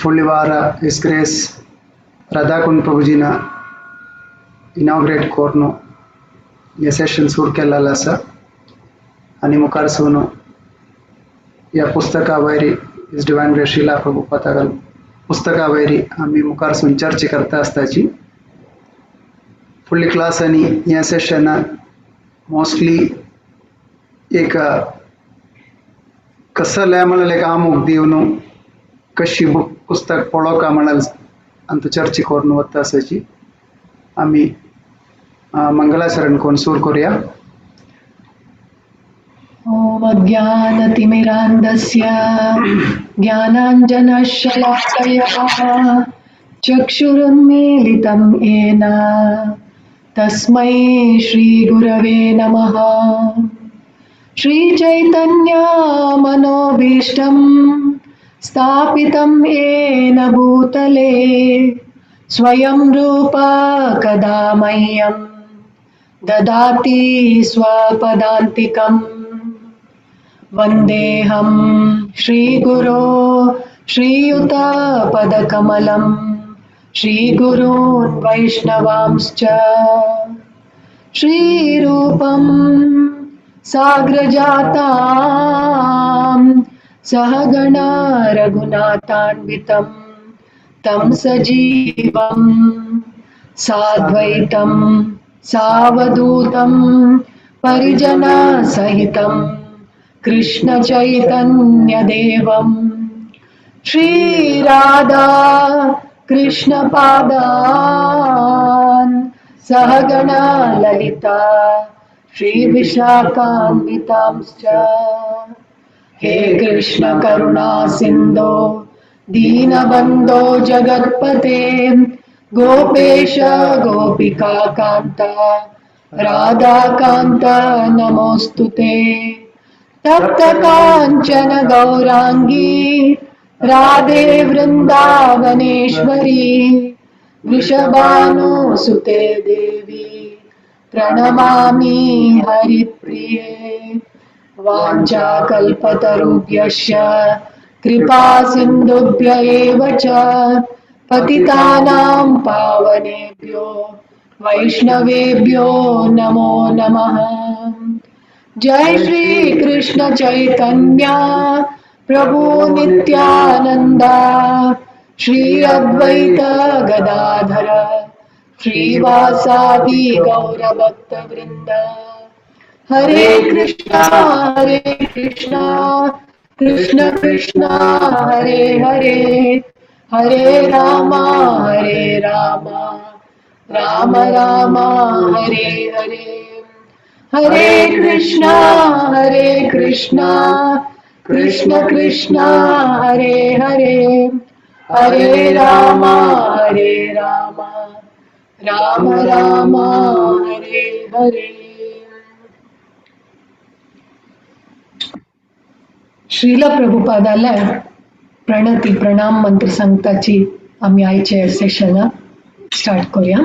ಫುಳ್ಳಿ ವಾರ his grace Radhakund ಪ್ರಭುಜಿನ inaugurate कोरून हे सेशन सुरू केलेलं आसा आनी मुखार सून ह्या पुस्तका वयर his divine grace Srila प्रभुपादागल पुस्तका वयर आमी मुखार सून चर्चा करता आसताची. फुडली क्लास आनी ह्या सेशनान मोस्टली एक कसलें म्हणल्यार एक आमूक दिवन कशी बुक पुस्तक पळोवका म्हळ्यार आमकां चर्चा करून वता आसाची. आमी मंगलाचरण करून सुरू करूया. ॐ अज्ञानतिमिरान्धस्य ज्ञानाञ्जनशलाकया चक्षुरुन्मीलितं येन तस्मै श्रीगुरवे नमः. श्रीचैतन्यमनोभीष्टं स्थापितं येन भूतले स्वयं रूप कदा मह्यं ददाति स्वपदान्तिकम्. वन्देऽहं श्रीगुरो श्रीयुतपदकमलं श्रीगुरून् वैष्णवांश्च. श्रीरूपं साग्रजातां सहगणा रघुनाथान्वितं तं सजीवं साद्वैतं सावधूतं परिजनसहितं कृष्णचैतन्यदेवं. श्रीराधा कृष्णपादान् सहगणा ललिता श्रीविशाखान्वितांश्च. हे कृष्ण करुणा सिन्धो दीनबन्धो जगत्पते गोपेश गोपिका कान्त राधाकान्त नमोऽस्तु ते. तप्त काञ्चन गौराङ्गी राधे वृन्दावनेश्वरी वृषभानुसुते देवी प्रणमामि हरिप्रिये. वाञ्छाकल्पतरुभ्यश्च कृपा सिन्धुभ्य एव च पतितानां पावनेभ्यो वैष्णवेभ्यो नमो नमः. जय श्री कृष्ण चैतन्य प्रभु नित्यानंद श्री अद्वैत गदाधर श्रीवासादि गौर भक्त वृंद. हरे कृष्णा हरे कृष्णा कृष्ण कृष्ण हरे हरे हरे रामा हरे रामा राम राम हरे हरे. हरे कृष्णा हरे कृष्णा कृष्ण कृष्ण हरे हरे हरे रामा हरे रामा राम राम हरे हरे. श्रील प्रभुपादाला प्रणती प्रणाम मंत्र सांगताची आमी आयचे सेशना स्टार्ट करूया.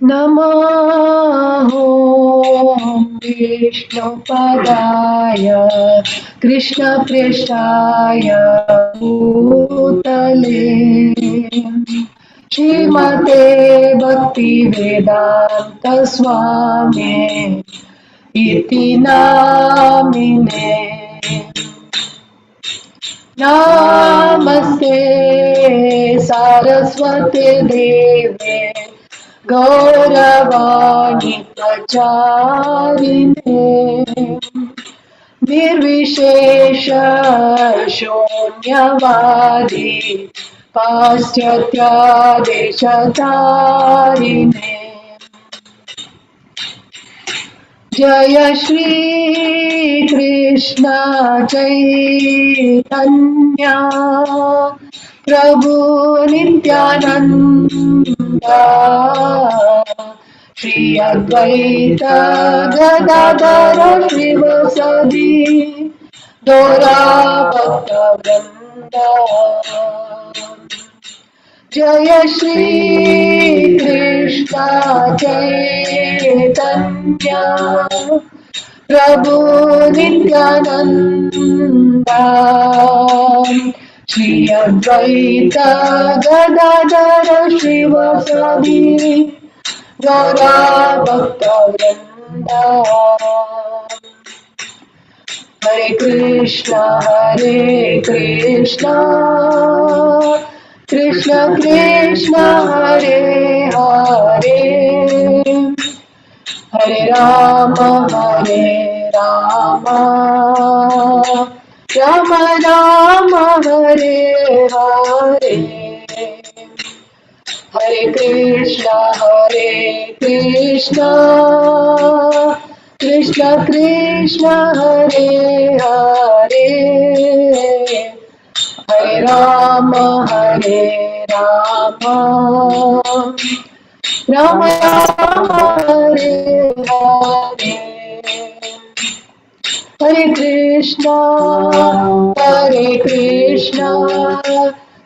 नमः ॐ विष्णुपदाय कृष्णप्रेष्ठाय भूतले श्रीमते भक्तिवेदान्त स्वामी इति नामिने. नमस्ते सारस्वते देवे गौरवाणी प्रचारिणे निर्विशेष शून्यवादी पाश्चात्य देशतारिणे. जय श्री कृष्ण चैतन्य प्रभु नित्यानंद श्री अद्वैत गदाधर शिवसदी दोरा भक्त वृंद. जय श्री कृष्ण चैतन्य प्रभु नित्यानंद श्री अद्वैत गदाधर श्रीवासादि गौरा भक्तवृन्द। हरे कृष्णा हरे कृष्णा कृष्ण कृष्ण हरे हरे, हरे राम हरे राम राम राम हरे हरे। हरे कृष्णा हरे कृष्णा कृष्ण कृष्ण हरे हरे, हरे राम हरे राम राम राम हरे हरे। हरे कृष्णा हरे कृष्णा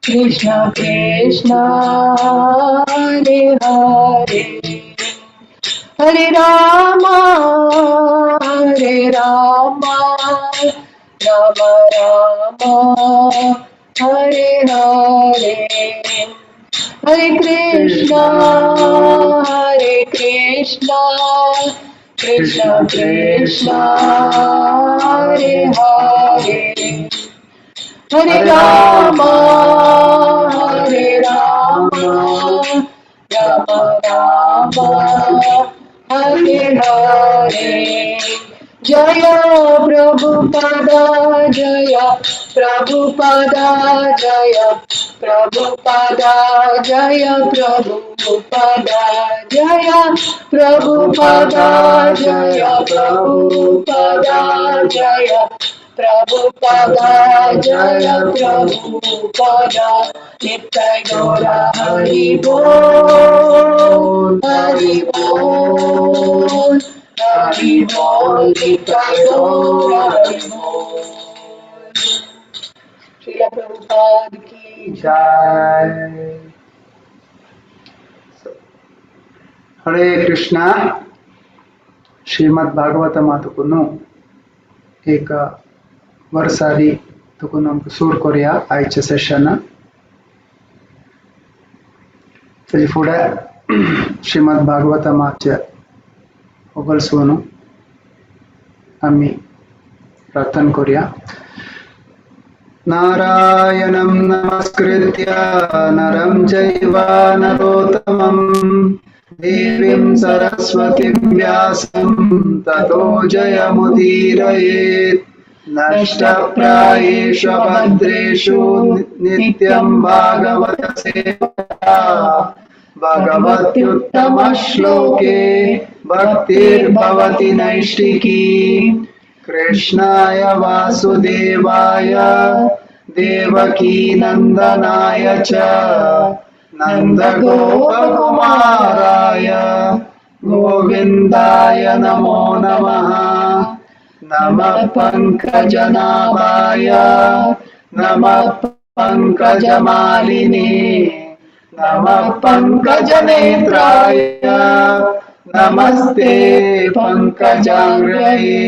कृष्ण कृष्ण हरे हरे, हरे राम हरे राम राम राम हरे हरे। हरे कृष्णा हरे कृष्णा कृष्ण कृष्ण हरे हरे, हरे राम हरे राम राम राम हरे हरे। जय प्रभुपाद जय प्रभुपाद जय प्रभुपाद जय प्रभुपाद जय प्रभुपाद जय प्रभुपाद जय प्रभुपाद जय प्रभुपाद। नित्य गौर हरि बोल हरि बोल हरि बोल, नित्य गौर हरि बोल। श्रील प्रभुपाद की जय। हरे कृष्णा। श्रीमद् भागवत मातुकुनु एक वर्सारी तुकून आमकां सूर करुया आयच्या सेशना। ताजे फुडें श्रीमद् भागवत माचे होगलसून आमी प्रार्थना करुया। नारायणं नमस्कृत्य नरं चैव नरोत्तमं देवीं सरस्वतीं व्यासं ततो जयमुदीरयेत्। नष्टप्रायेषु भद्रेषु नित्यं भागवत सेवया भगवत्युत्तमश्लोके भक्तिर्भवति नैष्टिकी। कृष्णाय वासुदेवाय देवकीनन्दनाय च नन्दगोपकुमाराय गोविन्दाय नमो नमः। नमः पङ्कजनाभाय नमः पङ्कजमालिने नमः पङ्कजनेत्राय नमस्ते पङ्कजाङ्घ्रये।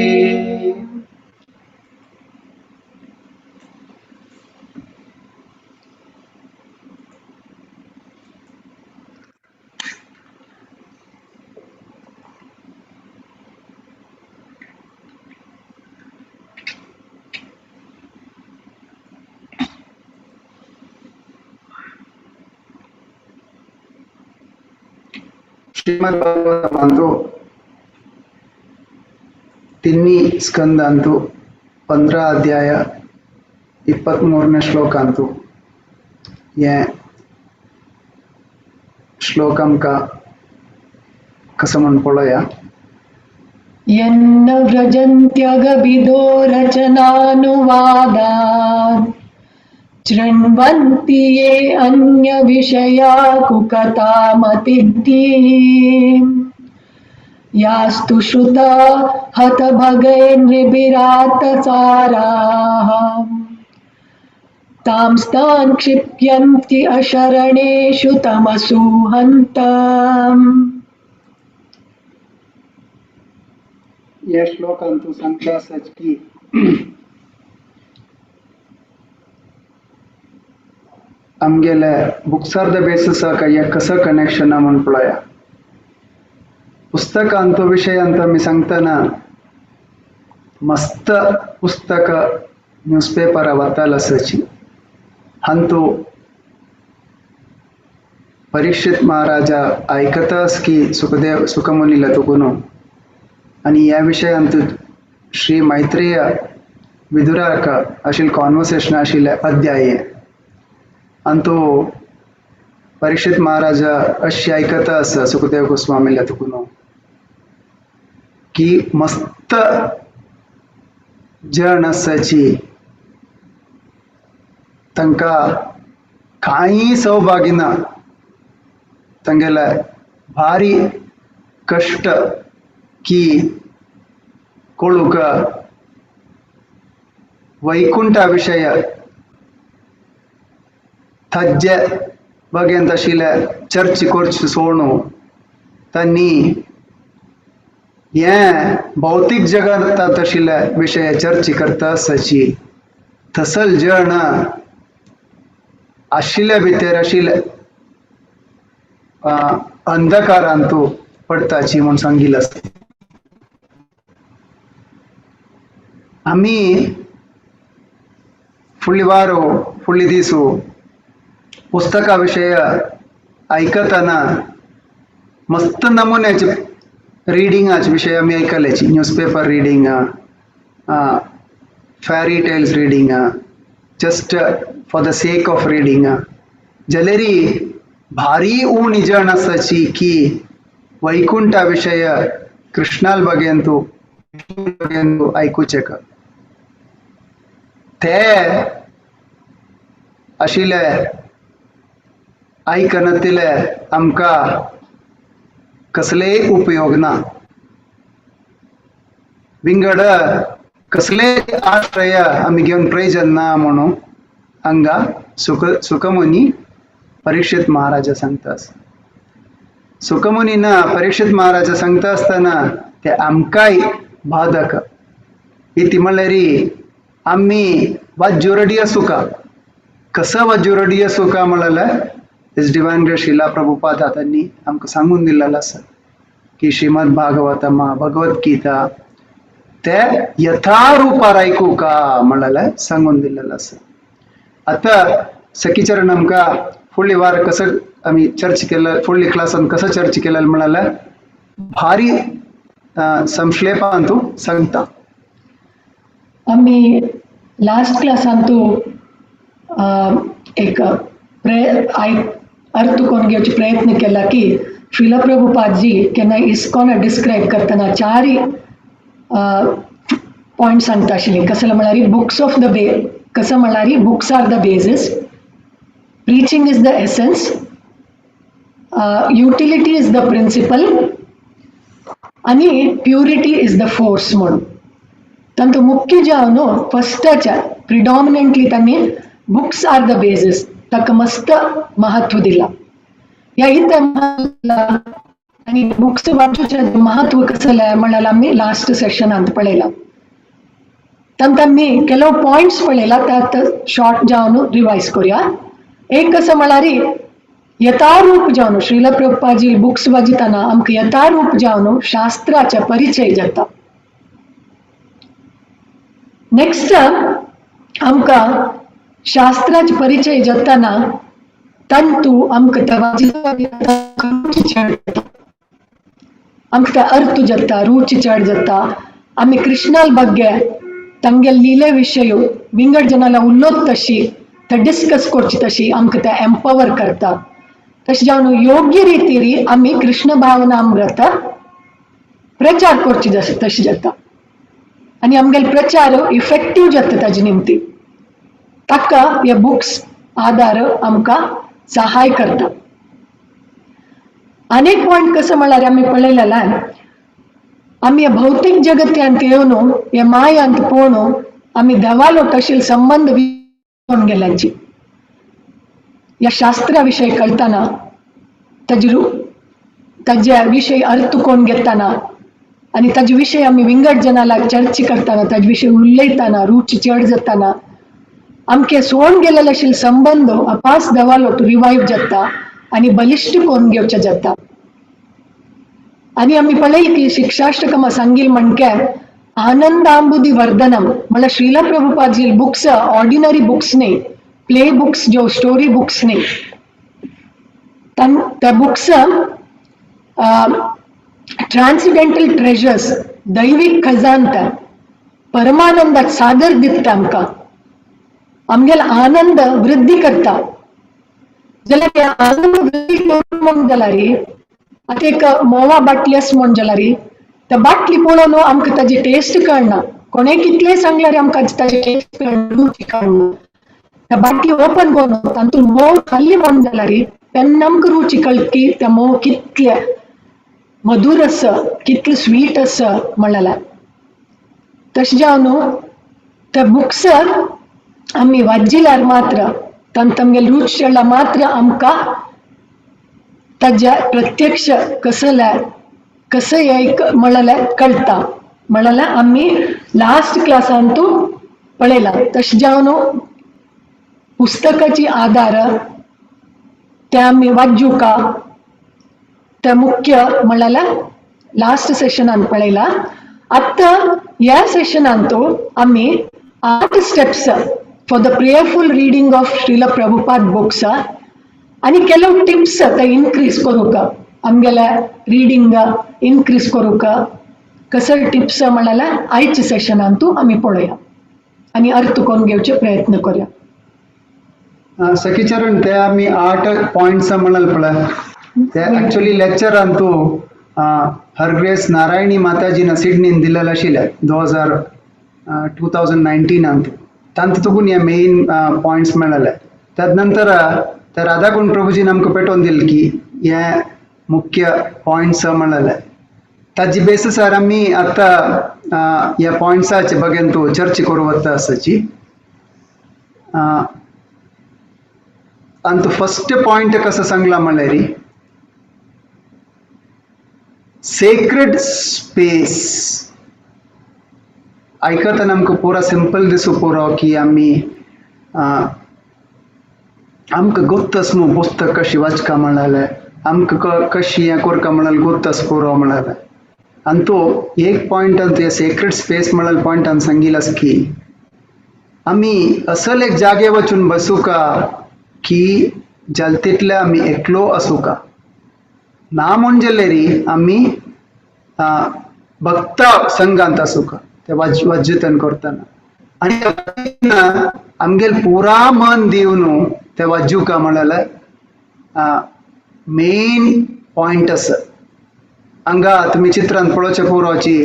श्रीमद् भागवतांतु तिन्ही स्कंदांतु 15 अध्याय 23 श्लोकांतु हे श्लोक आमकां कसं म्हण पळोवया। यन्न व्रजन्त्यगविदो रचनानुवादान् शृण्वन्ति ये अन्यविषया कुकतामतिद्धीम् यास्तु श्रुता हतभगैर्नृभिरातसाराः तांस्तान् क्षिप्यन्ति अशरणेषु तमसु हन्तम्। या श्लोकांतु सांगता आसा की आमगेले बुक्सार the बेसिसाक हें कसो कनेक्शन म्हूण पळया. पुस्तकांतो विशयांत आमी सांगतना मस्त पुस्तक न्यूज पेपरा वताल आसाची. हांतू परीक्षित महाराजा आयकतास की सुखदेव सुखमुनीला तुकून आनी ह्या विशयांत श्री मैत्रेय विदुराक आशिल्लें कॉन्वर्सेशन आशिल्लें अध्याय. आनी तो परीक्षित महाराजा अशी आयकता आसा सुखदेव गोस्वामीला तुकून की मस्त जण आसाची तांकां कांय सौभाग्य ना, तांगेले भारी कश्ट की कोळूक वैकुंठ विशय तज्जे बगेंत आशिल्ले चर्च कोर्च सोणू तांणी हें भौतीक जगांत आशिल्ले विशय चर्च करता आसाची. तसल जण आशिल्ले भितर आशिल्ले अंधकारांतू पडताची म्हूण सांगिल्लें आसा. आमी फुडली वारो फुडली दिसू पुस्तका विशय आयकतना मस्त नमुन्याचे रिडिंगाचे विशय आमी आयकल्याची. Newspaper reading, fairy tales reading, just for the sake of reading. जलेरी भारी उणी जण आसाची की वैकुंठा विशय कृष्णाल बगेंतू बगेंतू आयकुचें का ते आशिल्ले आयकनातिले आमकां कसलेय उपयोग ना. विंगड कसलेय आश्रय आमी घेवन प्रयोजन ना म्हणून हांगा सुखमुनी परीक्षित महाराजा सांगता. सुखमुनी ना परीक्षित महाराजा सांगता आसतना ते आमकांय बाधक. इति म्हणल्यार आमी वाज्जुरडी सुखा कसं वाज्जुरडी सुखा म्हणल्यार his divine grace Srila Prabhupada त्यांनी आमकां सांगून दिलेलें आसा की श्रीमद भागवतम भगवत गीता ते यथारूपार आयकूका म्हणलें सांगून दिलेलें आसा. आतां सखीचरण आमकां फुडली वार कसं आमी चर्च केलं फुडली क्लासान कसं चर्च केलें म्हणल्यार भारी संक्षेपान तूं सांगता. आमी लास्ट क्लासान तूं एक अर्थ करून घेवचे प्रयत्न केला की श्रील प्रभुपादजी केन्ना इस्कॉन डिस्क्रायब करतना चार पॉयंट सांगता आशिल्ले. कसले म्हळ्यार बुक्स ऑफ the बे कसं म्हळ्यार books are the basis, preaching is the essence, utility is the principle आनी प्युरिटी is the force म्हणून. तांतूं मुख्य जे हांव न्हू फस्टाच्या प्रिडॉमिनंटली तांणी बुक्स are the basis ताका मस्त महत्व दिलां. ह्या इतलें आनी बुक्स वाचूचें महत्व कसलें म्हणल्यार आमी लास्ट सेशनांत पळयलां. तांकां आमी ಕೆಲವು पॉयंट्स पळयला ते आतां शॉर्ट जावन रिवायज करुया. एक कसं म्हळ्यार यथारूप जावन श्रील प्रभुपाजी बुक्स वाचितना आमकां यथारूप जावन शास्त्राचे परिचय जाता. नेक्स्ट आमकां शास्त्राचे परिचय जातना तंतू आमकां ते रुची चड जाता, आमकां ते अर्थ जाता, रुची चड जाता. आमी कृष्णाल ಬಗ್ಗೆ तांगे लिले विशय विंगड जनाला उलोत तशी ते डिस्कस करची तशी आमकां ते एम्पावर करता. तशें जावन योग्य रितीरी आमी कृष्ण भावनामृत प्रचार करची तशें जाता आनी आमगेले प्रचार इफेक्टीव जाता. ताजे निमती ताका हे बुक्स आदार आमकां सहाय करता. अनेक पॉयंट कसं म्हळ्यार आमी पळयलें आमी भौतीक जगत्यांत येवन हे मायांत पळोवन आमी देवालो तशील संबंध गेल्यांची ह्या शास्त्रा विशय कळतना ताजे ताजे विशय अर्थ कोण घेताना आनी ताजे विशय आमी विंगड जनाला चर्चा करतना ताजे विशय उलयतना रुची चड जाताना आमके सोड गेलेले आशिल्ले संबंद अपास देवालो टू रिवायव जाता आनी बलिश्ट करून घेवचे जाता. आनी आमी पळयली की शिक्षाष्टकमा सांगील म्हणके आनंदांबुदी वर्धनम म्हळ्यार श्रीला प्रभुपादजी बुक्स ऑर्डिनरी बुक्स न्ही, प्ले बुक्स ज्यो स्टोरी बुक्स न्ही, त्या बुक्स ट्रान्सिडेंटल ट्रेजर्स, दैवीक खजान, त्या परमानंदाक सागर दिता आमकां, आमगेलो आनंद वृद्धी करता. जाल्यार ते आनंद वृद्धी करूंक म्हण जाल्यार आतां एक म्होंवा बाटली आसा म्हण जाल्यार त्या बाटली पळोवन आमकां ताजी टेस्ट कळना. कोणें कितलें सांगल्यार आमकां ताजी टेस्ट कळना, रुची कळना. त्या बाटली ओपन करून तातूंत म्होंव खाल्ली म्हण जाल्यार तेन्ना आमकां रुची कळटा की त्या म्होंव कितलें मधूर आसा, कितलें स्वीट आसा म्हणल्यार. तशें जावन त्या बुक्स आमी वाज्जिल्यार मात्र, तांकां आमगेले रूच चडल्यार मात्र आमकां ताज्या प्रत्यक्ष कसल्या कसं एक म्हणल्यार कळटा म्हणल्यार आमी लास्ट क्लासान तूं पळयलां. तशें जावन पुस्तकाची आदार ते आमी वाज्जुका ते मुख्य म्हणल्यार लास्ट सेशनान पळयला. आतां ह्या सेशनान तो आमी 8 steps for the prayerful reading of Srila Prabhupada books आनी ಕೆಲವು टिप्स ते इनक्रीज करूंक, आमगेल्या रिडींग इनक्रीज करूंक कसले टिप्स म्हणल्यार आयच्या सेशनान तूं आमी पळोवया आनी अर्थ करून घेवचे प्रयत्न करूया. सखीचरण, ते आमी 8 पॉयंट्स म्हणाल पळय, ते ऍक्च्युली लेक्चरान तूं हर ग्रेस नारायणी माताजीन सिडनीन दिलेलें आशिल्लें 2019. तांत तुकून हे मेन पॉयंट्स मेळ्ळे. तद नंतर त्या राधाकुंड प्रभुजीन आमकां पेटोवन दिलें की हे मुख्य पॉयंट्स म्हणलेले. ताजी बेसिसार आमी आतां ह्या पॉयंट्साचे बगेन तूं चर्चा करूं वता आसाची. अंत फर्स्ट पॉयंट कसं सांगला म्हणल्यार सेक्रेड स्पेस. आयकतना आमकां पुरा सिंपल दिसू पुरो की आमी आमकां गोत्त आस मू पुस्तक कशी वाचका म्हणलें, आमकां कशी हें करका म्हणलें गोत्त आस पुरो म्हणलें. आनी तो एक पॉयंट ते सेक्रेड स्पेस म्हणलें पॉयंटान सांगिल आसा की आमी असल एक जागे वचून बसूका की जाल तितले आमी एकलो आसूका ना म्हणजे री आमी भक्त संघांत आसूका ते वाज्यतन करतना आनी आमगेल पुरा मन दिवन ते वाजुका म्हणलें मेन पॉयंट आसा. हांगा तुमी चित्रांत पळोवचें पुरोची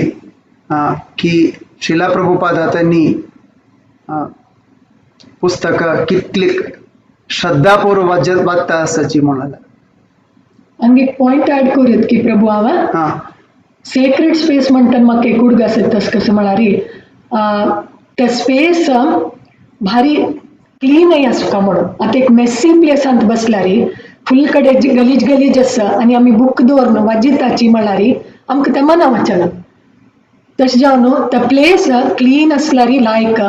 की शिला प्रभुपादा त्यांनी पुस्तकां कितली श्रद्धापूर्व वाचता आसाची म्हणलें. हांगा एक पॉयंट ऍड करूयात की प्रभू हांव हां. सेक्रेड स्पेस म्हणटात म्हाका एक उडगास येता तशें कसं म्हळ्यार ते स्पेस भारी क्लीनय आसता म्हणून. आतां एक मेस्सी प्लेसांत बसल्यार फुल कडेन गलीज गलीज आसा आनी आमी बूक दवरन वाजिताची म्हळ्यार आमकां तें मना वचना. तशें जावन ते प्लेस क्लीन आसल्यार लायक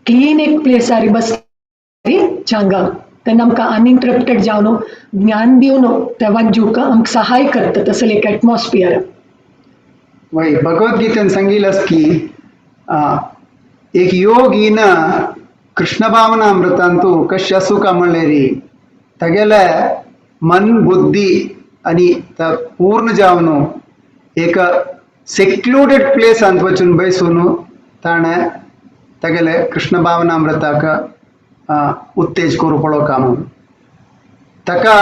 क्लीन एक प्लेसार बसल्यार चांगा, तेन्ना आमकां अनइंटरप्टेड जावन ज्ञान दिवन ते वाजूंक आमकां सहाय करता तसलें एक एटमॉस्फियर. वय, भगवद्गीतेन सांगितलं की एक योगीन कृष्ण भावनामृतांतु कशें आसूका म्हणल्यार तागेले मन बुद्धी आनी पूर्ण जावन एक सेक्लुडेड प्लेसांत वचून बैसून ताणें तागेले कृष्ण भावनामृताक उत्तेज करूं पळोवका म्हणून ताका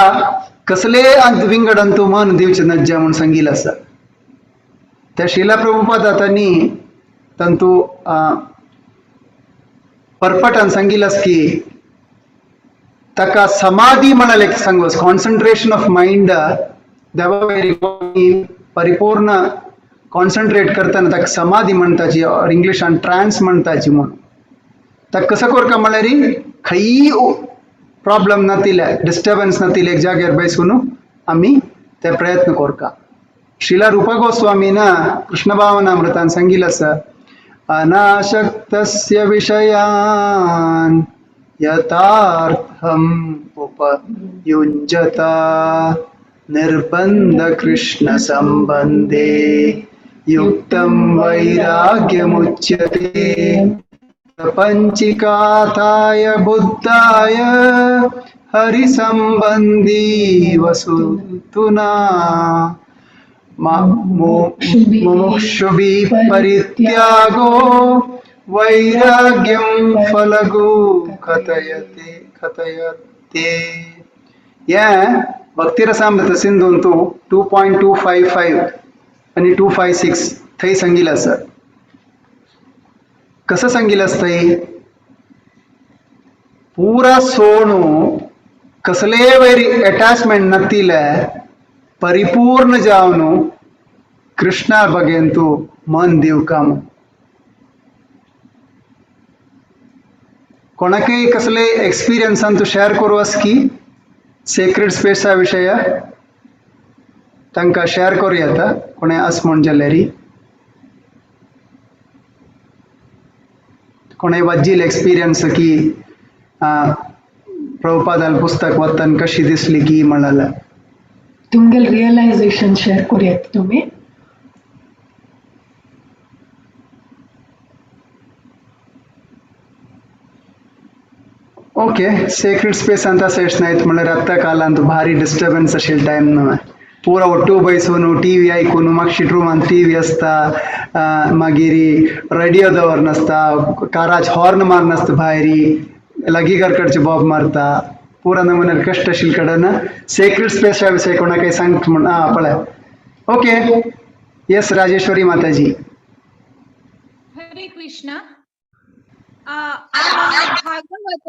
कसले विंगड अंतू मन दिवचें नज्जा म्हूण सांगिल्लें आसा. त्या शिला प्रभुपाद तांणी तांतू परपटान सांगिल्लें आसा की ताका समाधी म्हळ्यार एक सांगू कॉन्सन्ट्रेशन ऑफ मायंड, देवा परिपूर्ण कॉन्सन्ट्रेट करतना ताका समाधी म्हणटाची ऑर इंग्लिशान ट्रान्स म्हणटाची म्हणून. ताका कसो करता म्हळ्यार खंयी प्रॉब्लम नातिल्ले, डिस्टर्बन्स नातिल्ले एक जाग्यार बैसून आमी ते प्रयत्न करता. श्रीला रूपा गोस्वामीन कृष्ण भावनामृतान सांगिल्लें आसा, अनाशक्तस्य विषयान् यथार्थम् उपयुञ्जत निर्बन्ध कृष्ण संबन्धे युक्तं वैराग्यमुच्यते प्रपञ्चिकाथाय बुद्धाय हरिसंबन्धी वसुतुना मुमुक्षुभिः परित्यागो वैराग्यं फलगु कथयते कथयते. हे भक्तिरसामृत सिंधूंतु 2.255 आणि 256 थंय सांगिल आसा. कसं सांगिल आसतय? पुरा सोणू कसले वैरी अटॅचमेंट नतिले परिपूर्ण जावनु कृष्णा बगेंतु मन दिवका. कोणाकय कसले एक्सपिरियन्सान तूं शेअर करूं आस की सेक्रेड स्पेसा विशय तांकां शेअर करूं येता कोणें आस म्हूण जाल्यार कोणें वाज्जील एक्सपिरियन्स की प्रभुपादाल पुस्तक वाचताना कशी दिसली की म्हणाला तुमगेल रियलायझेशन शेअर करूयात तुम्ही. ओके, सेक्रेड स्पेस ಅಂತ सेशन आयत म्हणल्यार आत्तां कालांत भारी डिस्टर्बन्स आशिल्ले टायम न्हय. पुरा ಒಟ್ಟು ಬಯಸೋನು ಟಿವಿ आयकून मागशीट रुमान टीव्ही आसता, मागीर रेडियो दवरन आसता, काराच हॉर्न मारन आसता, भायरी लागीं कडचे बॉब मारता, पुरा नमुन्यार कश्ट आशिल्ले कडेन सेक्रेड स्पेसा विशय कोणाकय सांग म्हण. आं पळय. ओके, येस राजेश्वरी माताजी. हरे कृष्णा. भागवत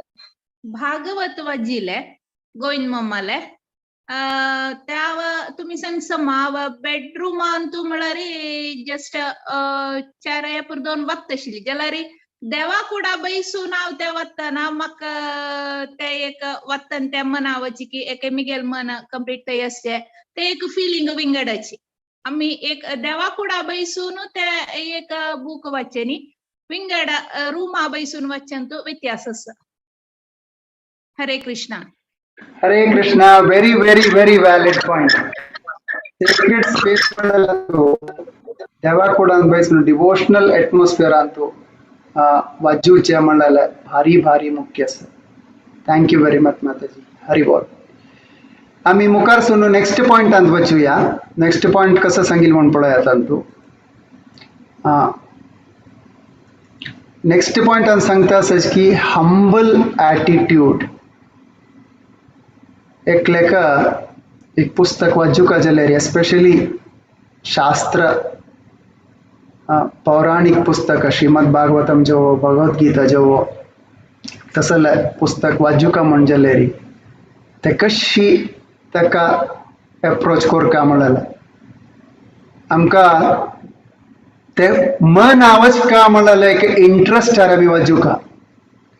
भागवत वाजिले गोविंद मम्माले त्या तुम्ही सांग समा बेडरूमान तूं म्हळ्यार जस्ट चार पुर दोन वक्त आशिल्ली जाल्यार देवा कुडा बैसून हांव तें वतना म्हाका ते एक वतना त्या मनावची की एक मिगेल मन कंप्लीट थंय आसचें ते एक फिलिंग विंगडाची. आमी एक देवा कुडा बैसून ते एक बूक वाचचे न्ही, विंगड रूमा बैसून वाचच्यान व्यत्यास आसा. Hare Krishna. Hare Krishna. Very very very valid point. Sacred space देवा कुडान बैसून डिवोशनल एटमॉस्फियरांतू वाजूचे म्हणल्यार भारी भारी मुख्य आसा. Thank you very much माताजी. हरी बोल. आमी मुखार सून नेक्स्ट पॉयंटांत वचुया. नेक्स्ट पॉयंट कसो सांगील म्हूण पळयात तांतू. नेक्स्ट पॉयंटान सांगता आसा की हंबल ॲटिट्यूड. एकलेका एक पुस्तक वाचूका जाल्यार एस्पेशली शास्त्र पौराणिक पुस्तक श्रीमद भागवतम जेवो भगवद्गीता जेवो तसले पुस्तक वाचूका म्हण जाल्यार ते कशी ताका एप्रोच करका म्हणल्यार आमकां ते मन आवच का म्हणल्यार एक इंट्रस्ट आमी वाचूका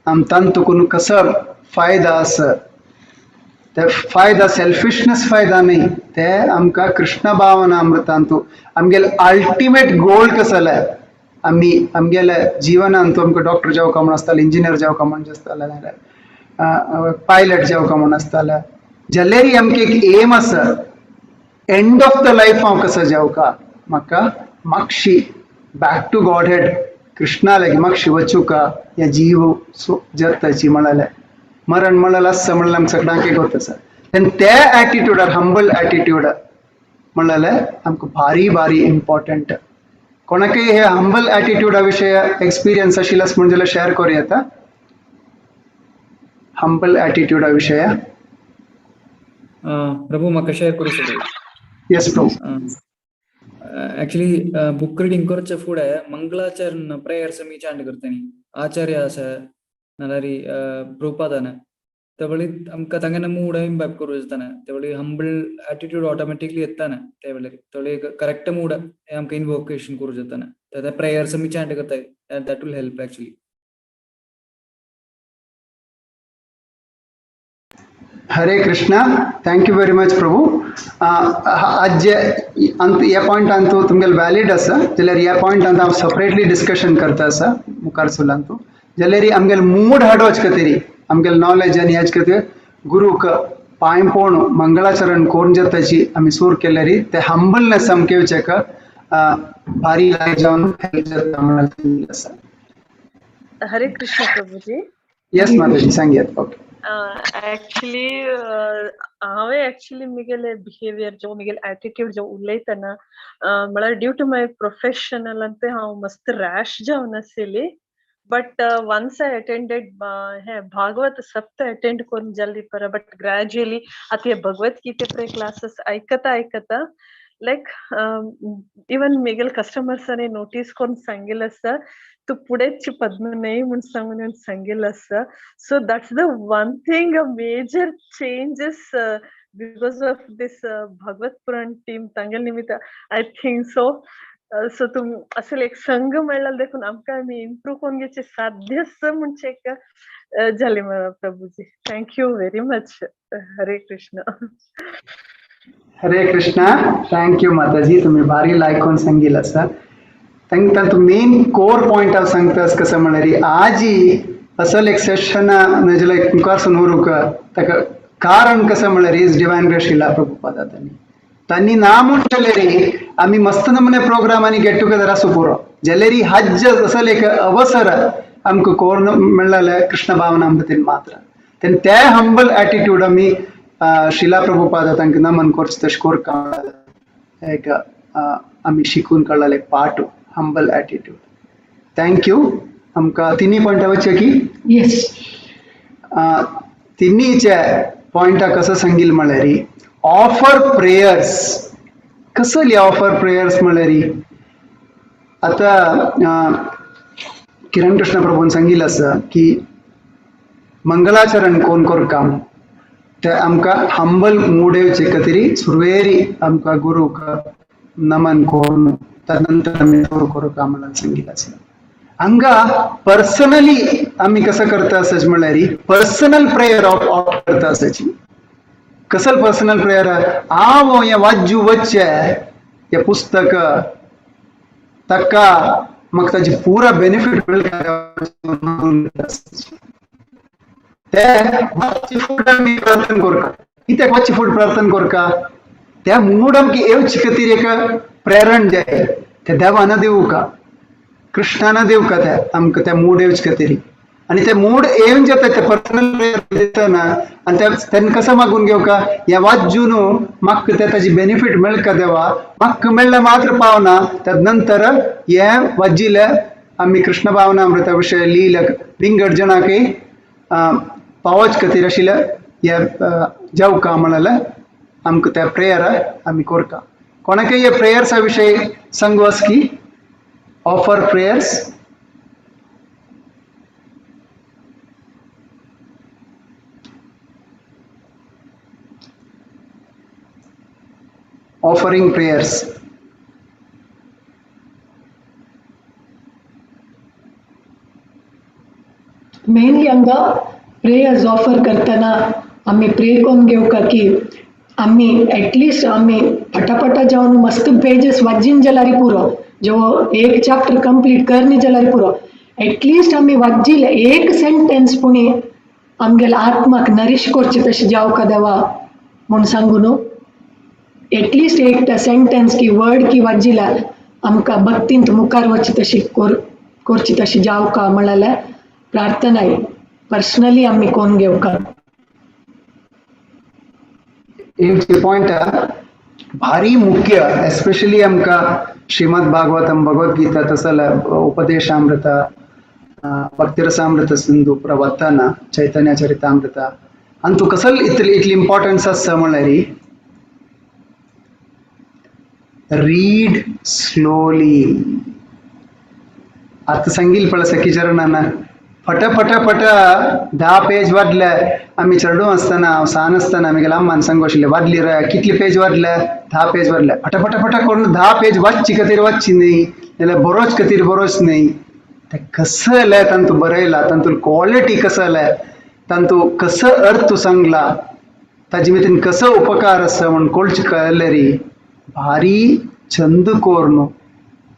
आम तांतून कसो फायदा आसा ते फायदा सेल्फिशनेस फायदा न्ही, ते आमकां कृष्ण भावना अमृतांतू आमगेले अल्टिमेट गोल कसले आमी आमगेले जिवनांतू आमकां डॉक्टर जावका म्हूण आसताले, इंजिनियर जावका म्हूण आसताले, नाल्यार पायलट जावका म्हूण आसताले, जाल्यार आमकां एक एम आसा एंड ऑफ the life हांव कसो जावका, म्हाका मातशी बॅक टू गॉड हेड कृष्णा लागीं मातशी वचूका हे जीव सो जताची म्हणाले मरण म्हणल्यार आसता म्हणल्यार आमकां सगळ्यांक गोत आसा. आनी ते एटिट्यूडार हंबल एटिट्यूड म्हणल्यार आमकां भारी भारी इम्पॉर्टंट. कोणाकय हे हंबल एटिट्यूडा विशय एक्सपिरियन्स आशिल्लो आसा म्हण जाल्यार शेअर करूं येता. हंबल एटिट्यूडा विशय. प्रभू म्हाका शेअर करूं शकता? येस प्रभू. एक्चुअली बुक रीडिंग करचे फुडें मंगलाचरण प्रेयर्स आमी चांट करतानी आचार्य आसा नाल्यार प्रभुपादान त्या वेळी आमकां तांगेले मूड इम्बॅक्ट करूं जाताना त्या वेळी हंबल एटिट्यूड ऑटोमॅटिकली येताना त्या वेळार त्या करेक्ट मूड आमकां इनवोकेशन करूं जाताना त्या प्रेयर्स आमी चांट करताय that will help actually. Hare Krishna. Thank you very much Prabhu. आज जे अंत ह्या पॉयंटान तूं तुमगेले व्हॅलीड आसा जाल्यार ह्या पॉयंटान हांव सेपरेटली डिस्कशन करता आसा मुखार सुलान तूं जाल्यार आमगेले मूड हाडोवच खातीर आमगेले नॉलेज आनी ह्याच खातीर गुरूक पांय पोण मंगळाचरण कोरून जाताची आमी सूर केल्यारी ते हंबलनेस आमकां येवचेक भारी लायक जावन हेल्प जाता म्हणून आसा. हरे कृष्ण प्रभुजी. येस माताजी सांगियात. ओके. ऍक्च्युली हांवें ऍक्च्युली मिगेले बिहेवियर जो मिगेले एटिट्यूड जो उलयतना म्हळ्यार ड्यू टू my professional ते हांव मस्त रॅश जावन आशिल्ली. बट वन्स I attended हे भागवत सप्त अटेंड करून जाली परा, बट ग्रॅज्युअली आतां हे भगवत गीते प्रे क्लासेस आयकता आयकता लायक इवन मिगेले कस्टमर्सांनी नोटीस करून सांगिल्लें आसा तूं पुढेच पद्म न्हय म्हूण सांगून येवन सांगिल्लें आसा. So that's the one thing a major changes because of this Bhagavat Puran team तांगेले निमित्त I think so. सो तुम असेल एक संघ मेळ्ळा देखून आमकां आमी इम्प्रूव करून घेवचें साध्य आसा म्हणचें एक जालें Prabhuji. Thank you very much. Hare Krishna. Hare Krishna. Thank you Mataji, तुम्ही भारी लायकून सांगितलं आसा. तांकां मेन कोर पॉयंट हांव सांगता कसं म्हणल्यार आजी असल एक सेशन म्हणजे मुखारसून उरूंक ताका कारण कसं म्हणल्यार is divine grace Srila Prabhupada. तांणी तांणी ना म्हूण जाल्यार आमी मस्त नमुने प्रोग्राम आनी गेट टुगेदर आसूं पुरो, जाल्यार हज्ज असल एक अवसर आमकां कोर मेळ्ळें कृष्ण भावनामृतीन मात्र. तेन्ना ते हंबल एटिट्यूड आमी श्रीला प्रभुपादा तांकां नमन करचें तशें कोरका एक आमी शिकून काडलें एक पाठ हंबल एटिट्यूड. Thank you. आमकां तिन्ही पॉयंटा वचचें की येस. तिन्हीचे पॉयंटा कसं सांगील म्हळ्यार ऑफर प्रेयर्स. कसली ऑफर प्रेयर्स म्हळ्यार आतां किरण कृष्ण प्रभून सांगिल्लें आसा की मंगलाचरण कोण कोरका ते आमकां हंबल मूड येवचे खातीर सुरवेरी आमकां गुरूक नमन करून तदनंतर आमी सुरू कोरका म्हणून सांगिल्लें आसा. हांगा पर्सनली आमी कसं करता आसच म्हळ्यार पर्सनल प्रेयर ऑफ करता आसाची. कसल पर्सनल प्रेयर? हांव हें वाज्जू वच्चें हें पुस्तक ताका म्हाका ताजी पुरा बेनिफीट मेळटा ते वाच्चे फुडें आमी प्रार्थना करता. कित्याक वाच्चे फुडें प्रार्थना करता? त्या मूड आमकां येवचे खातीर एक प्रेरण जाय, ते देवान दिवका, कृष्णान दिवका ते आमकां त्या मूड येवचे खातीर. आनी ते मूड येवन जाता ते पर्सनल प्रेयर दितना आनी तेन्ना कसं मागून घेवका ह्या वाज्जून म्हाका ते ताजी बेनिफीट मेळका देवा, म्हाका मेळ्ळें मात्र पावना, तद नंतर हे वाज्जिले आमी कृष्ण भावनामृता विशय लिहिले विंगड जणांकय पावच खातीर आशिल्ले हे जावका म्हणलें आमकां त्या प्रेयर आमी कोरका. कोणाकय हे प्रेयर्सा विशय सांगू आसा की offer prayers? Offering prayers. Mainly हांगा प्रेयर्स ऑफर करतना आमी प्रे करून घेवका की आमी एटलिस्ट आमी फटाफटा जावन मस्त पेजेस वाचीन जाल्यार पुरो, जो एक चॅप्टर कंप्लीट करनी जाल्यार पुरो, एटलिस्ट आमी वाचिल्लें एक सेंटेन्स पुणी आमगेल्या आत्माक नरिश करचें तशें जावका देवा म्हूण सांगू न्हू. एटलिस्ट एक सेंटेन्स की वर्ड की वाचिल्यार आमकां भक्तींत मुखार वचचे तशी करची तशी जावका म्हणल्यार प्रार्थनाय पर्सनली आमी कोण घेवका. एक पॉयंट भारी मुख्य एस्पेशली आमकां श्रीमद भागवतम भगवद गीता तसले उपदेशामृत भक्तिरसामृत सिंधू प्रवत्ताना चैतन्य चरितामृत अंतू कसल इतली इतली इम्पॉर्टन्स आसा म्हणल्यार रीड स्लोली. आतां सांगील पळय सखी चरणान फट फट फट 10 पेज वाडले आमी चेडूं आसतना हांव सान आसतना आमगेल्या अम्मान सांगू आशिल्लें वाडली रे कितली पेज वाडले 10 पेज वाडले फट फट फट करून 10 पेज वाचची खातीर वाचची न्ही जाल्यार बरोच खातीर बरोच न्ही. तें कसं आलें तांतूं बरयलां तांतूं क्वॉलिटी कसं आलें तांतूं कसो अर्थ सांगला ताजे भितर कसो उपकार आसा म्हूण कोळचे कळ्ळें री भारी छंद कोर न्हू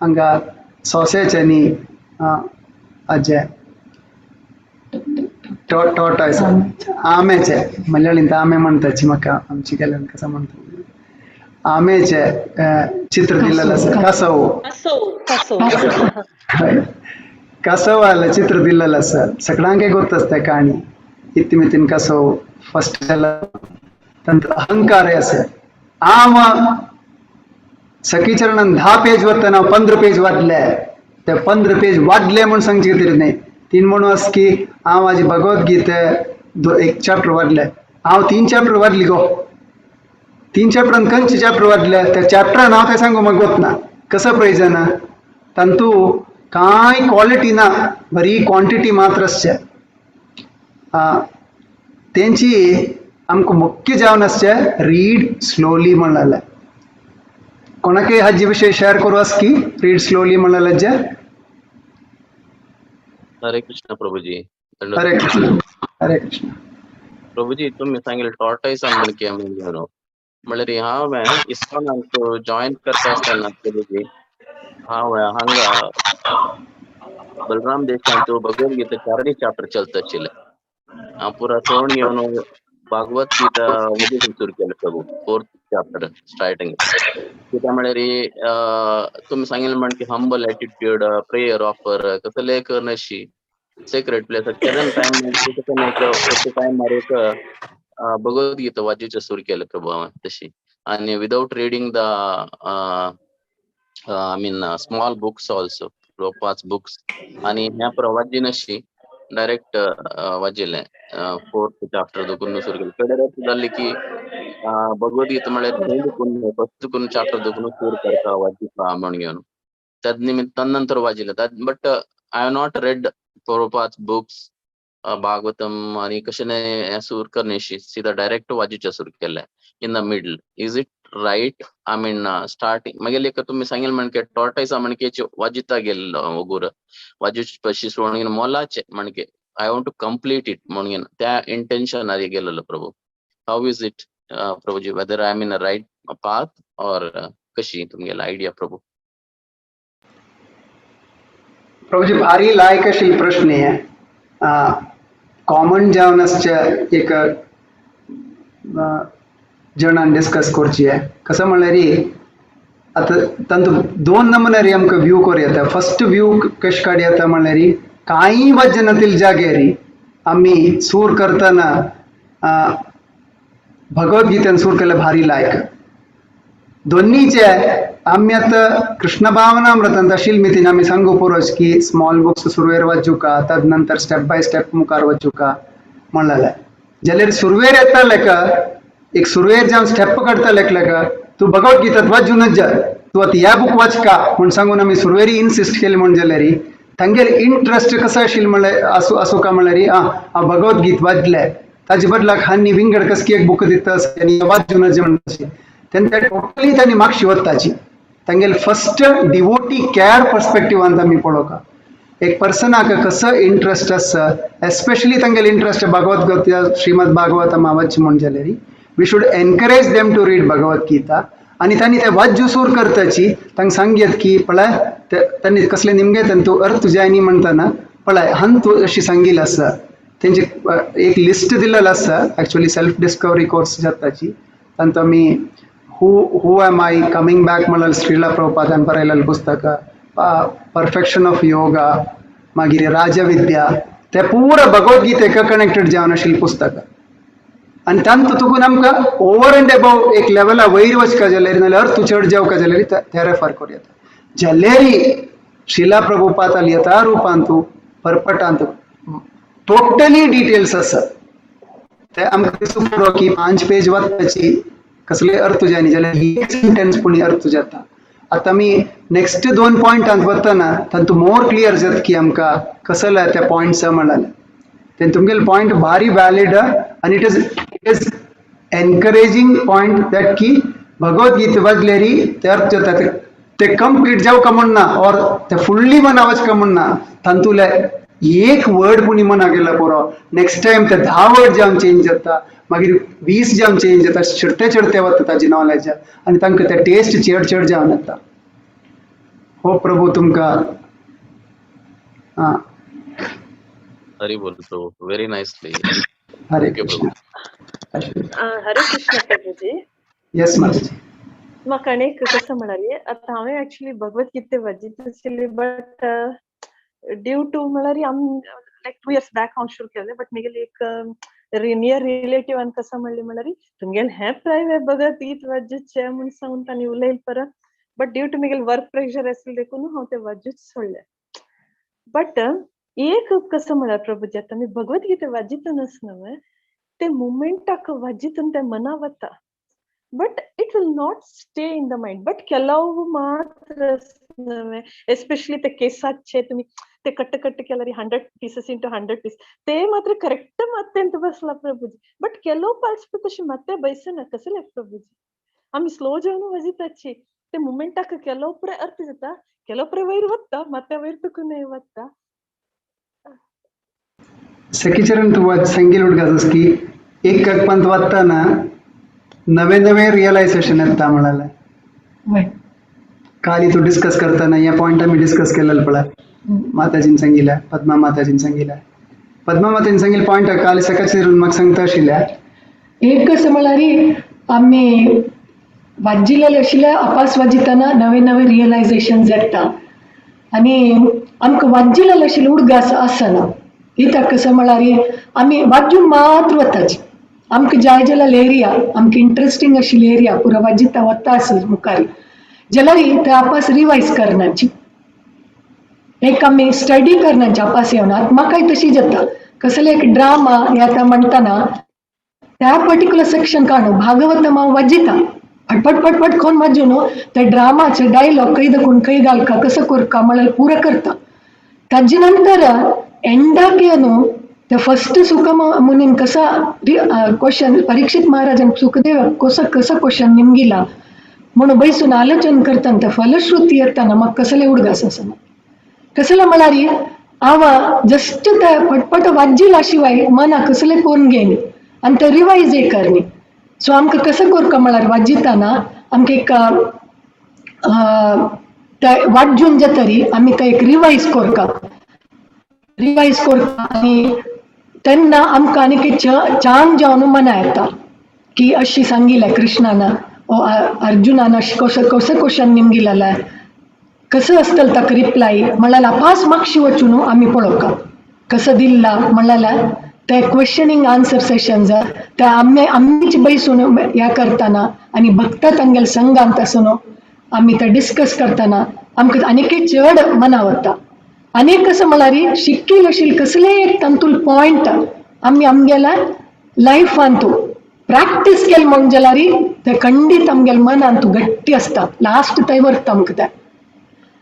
हांगा सोंश्याच्यांनी आजें टॉर्टॉयस आम्याचे मल्याळींत आमे म्हणताची म्हाका आमची गेल्यान कसं म्हणटा आम्याचे चित्र दिलेलं आसा कासव कासव कासव कासवाला चित्र दिलेलं आसा सगळ्यांक गोत आसता काणी इत्तिमितीन कासव फस्ट तांचो अहंकार आसा. हांव सखीचरणान 10 पेज वतना 15 पेज वाचले, ते 15 पेज वाचले म्हूण सांगचे खातीर न्हय, तीन म्हणून आस की हांव म्हाजी भगवत गीता एक चॅप्टर वाचले, हांव 3 चॅप्टर वाचली गो, 3 चॅप्टरान खंयचे चॅप्टर वाचले त्या चॅप्टरान हांव तें सांगू म्हाका गोत ना. कसो प्रयोजन तांतू कांय क्वॉलिटी ना, बरी क्वॉन्टिटी मात्र आसचे. तेंची आमकां मुख्य जावन आसचे रीड स्लोली म्हणलेलें. कोणाकय हाजे विशय शेअर करूं आस की रीड स्लोली म्हणलेलें जे? हरे कृष्ण प्रभुजी. हरे कृष्ण हरे कृष्ण प्रभुजी तुम्ही सांगितलं टॉर्टाईस म्हणके म्हणून म्हणल्यार हांवें इस्कॉनाक जॉईन करता आसतना प्रभुजी हांवें हांगा बलराम देशांत भगवद गीता 4 चॅप्टर चलता आशिल्लें. हांव पुरा सोण घेवन भागवत गीता वचून सुरू केलें प्रभू, 4th chapter starting. कित्याक म्हळ्यार तुमी सांगिल्लें म्हण की हंबल एटिट्यूड, प्रेयर ऑफर कसलें करनाशी सेक्रेड प्लेस केदन टायम टायम मारीक भगवद गीता वाचूचें सुरू केलें प्रभू हांवें तशी. आनी without reading the I mean small books also, 5 books. आनी ह्या प्रवाजीनशी डायरेक्ट वाजिल्लें 4th chapter दोकून सुरू केलें. कडेर जाल्ली की भगवद गीता म्हळ्यार खंय दुखून फस्ट दुखून चॅप्टर दुखून सुरू करता वाजिता म्हण घेवन तद निमित्त नंतर वाजिल्लें. But I have not read 4-5 books Bhagavatam आणि कशें सुरू करण्याशी सीधा डायरेक्ट वाजीचे सुरू केलें in the middle. Is it right? I mean starting मागीर एक तुमी सांगिल्लें म्हणके टॉर्टायसा म्हणके वाजिता गेल्लो ओगूर वाजूचे पशी सोडून मोलाचे म्हणके I want to complete it म्हणून त्या इंटेन्शन आधी गेलेलो Prabhu. How is it Prabhuji, whether I am in a right path or कशी तुमगेली आयडिया प्रभू? प्रभूजी भारी लायक आशिल्लो प्रश्न हे. कॉमन जावन आसचे एक जणान डिस्कस करची. कसं म्हणल्यार आतां तांतू 2 नमुन्यारी आमकां व्यू करूं येता. फस्ट व्यू कशें काड येता म्हणल्यार कांय वाजनातील जाग्यार आमी सूर करतना भगवद्गीतेन सूर केल्यार भारी लायक. दोन्हीचे आमी आतां कृष्ण भावनामृतांत आशिल्ले मितीन आमी सांगू पुरोच की स्मॉल बुक्स सुरवेर वाचुका, तद नंतर स्टेप बाय स्टेप मुखार वचुका म्हणलेलें. जाल्यार सुरवेर येता लेका एक सुरवेर जावन स्टेप काडटा लेका तूं भगवद्गीतात वाचूनच जा, तूं आतां ह्या बूक वाचका म्हूण सांगून आमी सुरवेर इन्सिस्ट केली म्हूण जाल्यार तांगेले इंट्रस्ट कसो आशिल्लो म्हणल्यार आसूं आसूं काय म्हणल्यार आं हांव भगवद्गीत वाचलें ताजे बदलाक हांणी विंगड कसकी एक बूक दिता आनी वाचूनच म्हणटाची तेन्ना टोटली तांणी मागशी वताची. तांगेले फस्ट डिवोटी कॅर पर्सपेक्टिवान आमी पळोवका एक पर्सनाक कसो इंट्रस्ट आसा, एस्पेशली तांगेले इंट्रस्ट भगवद गीता श्रीमद भागवतम वाच म्हूण जाल्यार we should encourage them to read Bhagavad Gita. आनी तांणी ते वाज्जू सूर करताची तांकां सांगयत की पळय तांणी कसले निमगे तूं अर्थ जाय न्ही म्हणटना पळय हांव तूं अशी सांगिल्लें आसा. तेंचे एक लिस्ट दिलेलें आसा एक्चुअली सेल्फ डिस्कवरी कोर्स जाताची तांतू आमी who am I coming back म्हणल्यार श्रीला प्रभुपादान बरयलेलें पुस्तक, परफेक्शन ऑफ योगा, मागीर राजविद्या, ते पुरा भगवद्गीतेक कनेक्टेड जावन आशिल्लें पुस्तक. आनी तांतू तुकून आमकां ओवर एंड एबव एक लेवला वयर वचका जाल्यार नाल्यार अर्थ चड जावका जाल्यार ते रेफर करूं येता. जाल्यार श्रीला प्रभुपादाल यथा रुपांतू परपटांतू टोटली डिटेल्स आसा. ते आमकां दिसूं पुरो की 5 पेज वचपाची कसले अर्थ जाय न्ही जाल्यार ही सेंटेन्स पूण अर्थ जाता. आतां आमी नेक्स्ट 2 पॉयंटांत वतना तातूंत मोर क्लियर जाता की आमकां कसले ते पॉयंट्स म्हणलेले. तेन्ना तुमगेले पॉयंट भारी वॅलीड आनी it is encouraging point that की भगवद्गीता वाचल्यार ते अर्थ जाता. ते कंप्लीट जावका म्हण ना ऑर ते फुल्ली मना वचका म्हण ना, तातूंतले एक वर्ड पुणी मना गेला पुरो नेक्स्ट टायम ते 10 वर्ड जावन चेंज जाता, मागीर 20 जावन चेंज जाता, चडते चडते वता ताजी नॉलेज आनी तांकां ते टेस्ट चड चड जावन येता. हो प्रभू तुमकां आं हरी बोल Prabhu, very nicely. Hare Thank you, Krishna. Hare Krishna Prabhuji. Yes Mataji. म्हाका आनी एक कसं म्हणाली, आतां हांवें एक्चुअली भगवत गीते वाचित आशिल्ली, बट ड्यू टू म्हळ्यार आम लायक 2 इयर्स बॅक हांव सुरू केलें, बट म्हगेली एक नियर रिलेटिव्हान कसं म्हणलें म्हळ्यार तुमगेलें हें प्रायवेट भगवत गीत वाचचें म्हूण सांगून तांणी उलयलें परत, बट ड्यू टू म्हगेलें वर्क प्रेशर आसलें देखून हांव तें वाचूच सोडलें. बट एक कसं म्हळ्यार प्रभुजी, आतां आमी भगवत गीता वाचितनाच न्हय, ते मुमेंटाक वाचितून ते मना वता, but it will not stay in the mind. But ಕೆಲವು ಮಾತ್ರ ಎಸ್ಪೆಷಲಿ ते केसाचे तुम्ही ते कट्ट कट्ट केल्यार 100 पीसेस इंटू 100 पीस ते मात्र करेक्ट मात्ते ಅಂತ बसला प्रभुजी. बट ಕೆಲವು पार्ट्स तशी मात्ते बैसना कसले प्रभुजी, आमी स्लो जेवन वजिताची ते मुमेंटाक ಕೆಲವು ಪುರೆ अर्थ जाता, ಕೆಲವು ಪುರೆ वयर वता, मात्ते वयर तुकून वता. सखीचरण तू सांगील उडगास की एक कगपंत वाचताना नवे नवे रिअलायझेशन येता म्हणाले. काली तू डिस्कस करताना या पॉइंट आम्ही डिस्कस केलेलं पळय, माताजीन सांगितलं, पद्मा माताजीन सांगितलं, पद्मा माताजीन सांगितलं पॉइंट काल सकाळची म्हाका सांगता आशिल्ल्या. एक कसं म्हळ्यार आमी वाजिल्ले आशिल्ले अपास वाजितना नवे नवे रियलायझेशन येता आनी आमकां वाजिल्ले आशिल्ले उडगास आसना. कित्याक कसं म्हळ्यार आमी वाजून मात्र वताची, आमकां जाय जाल्यार एरिया आमकां इंट्रस्टींग आशिल्ली एरिया पुरो वाजिता वता आस मुखार जाल्यार ते आपास रिवायज करनाची, एक आमी स्टडी करनाची आपास येवन. आतां म्हाकाय तशी जाता, कसले एक ड्रामा हे आतां म्हणटना त्या पर्टिक्युलर सेक्शन काडून भागवत हांव वाजिता फटफट फटफट कोण वाजू न्हू, त्या ड्रामाचे डायलॉग खंय दाखोवन खंय घालका कसो करका म्हळ्यार पुरो करता. ताजे नंतर एंडाक न्हू ते फर्स्ट सुख मुनीन कसा क्वेश्चन परीक्षित महाराजान सुखदेव कसो कसो क्वेश्चन निमगिला म्हणून बैसून आलोचन करताना ते फलश्रुती येताना म्हाका कसले उडगास आसना. कसले म्हळ्यार हांव जस्ट ते फटफट वाजिला शिवाय मना कसले करून घेयन आनी ते रिवायज एक करनी. सो आमकां कसं करका म्हळ्यार वाजिताना आमकां एक ते वाजून जातरी आमी ते एक रिवायज करका, रिवायज करता आनी तेन्ना आमकां आनीक चांग जावन मना येता की अशी सांगिल्लें कृष्णान अर्जुनान अशें कसो कसो क्वेश्चन निमगिलेलें कसं आसतलें ताका रिप्लाय म्हळ्यार अपास मागशी वचून आमी पळोवका कसं दिल्ला म्हळ्यार ते क्वेश्चनींग आन्सर सेशन्स ते आमी आमीच बैसून ह्या करतना आनी भक्त तांगेले संघांत आसून आमी ते डिस्कस करतना आमकां आनीकय चड मना वता. आनी कसं म्हळ्यार शिक्कील आशिल्ले कसलेय एक तातूंत पॉयंट आमी आमगेल्या लायफांतू प्रॅक्टीस केलें म्हूण जाल्यार ते खंडीत आमगेल्या मनांत गट्टी आसता, लास्ट थंय व्हरता आमकां तें.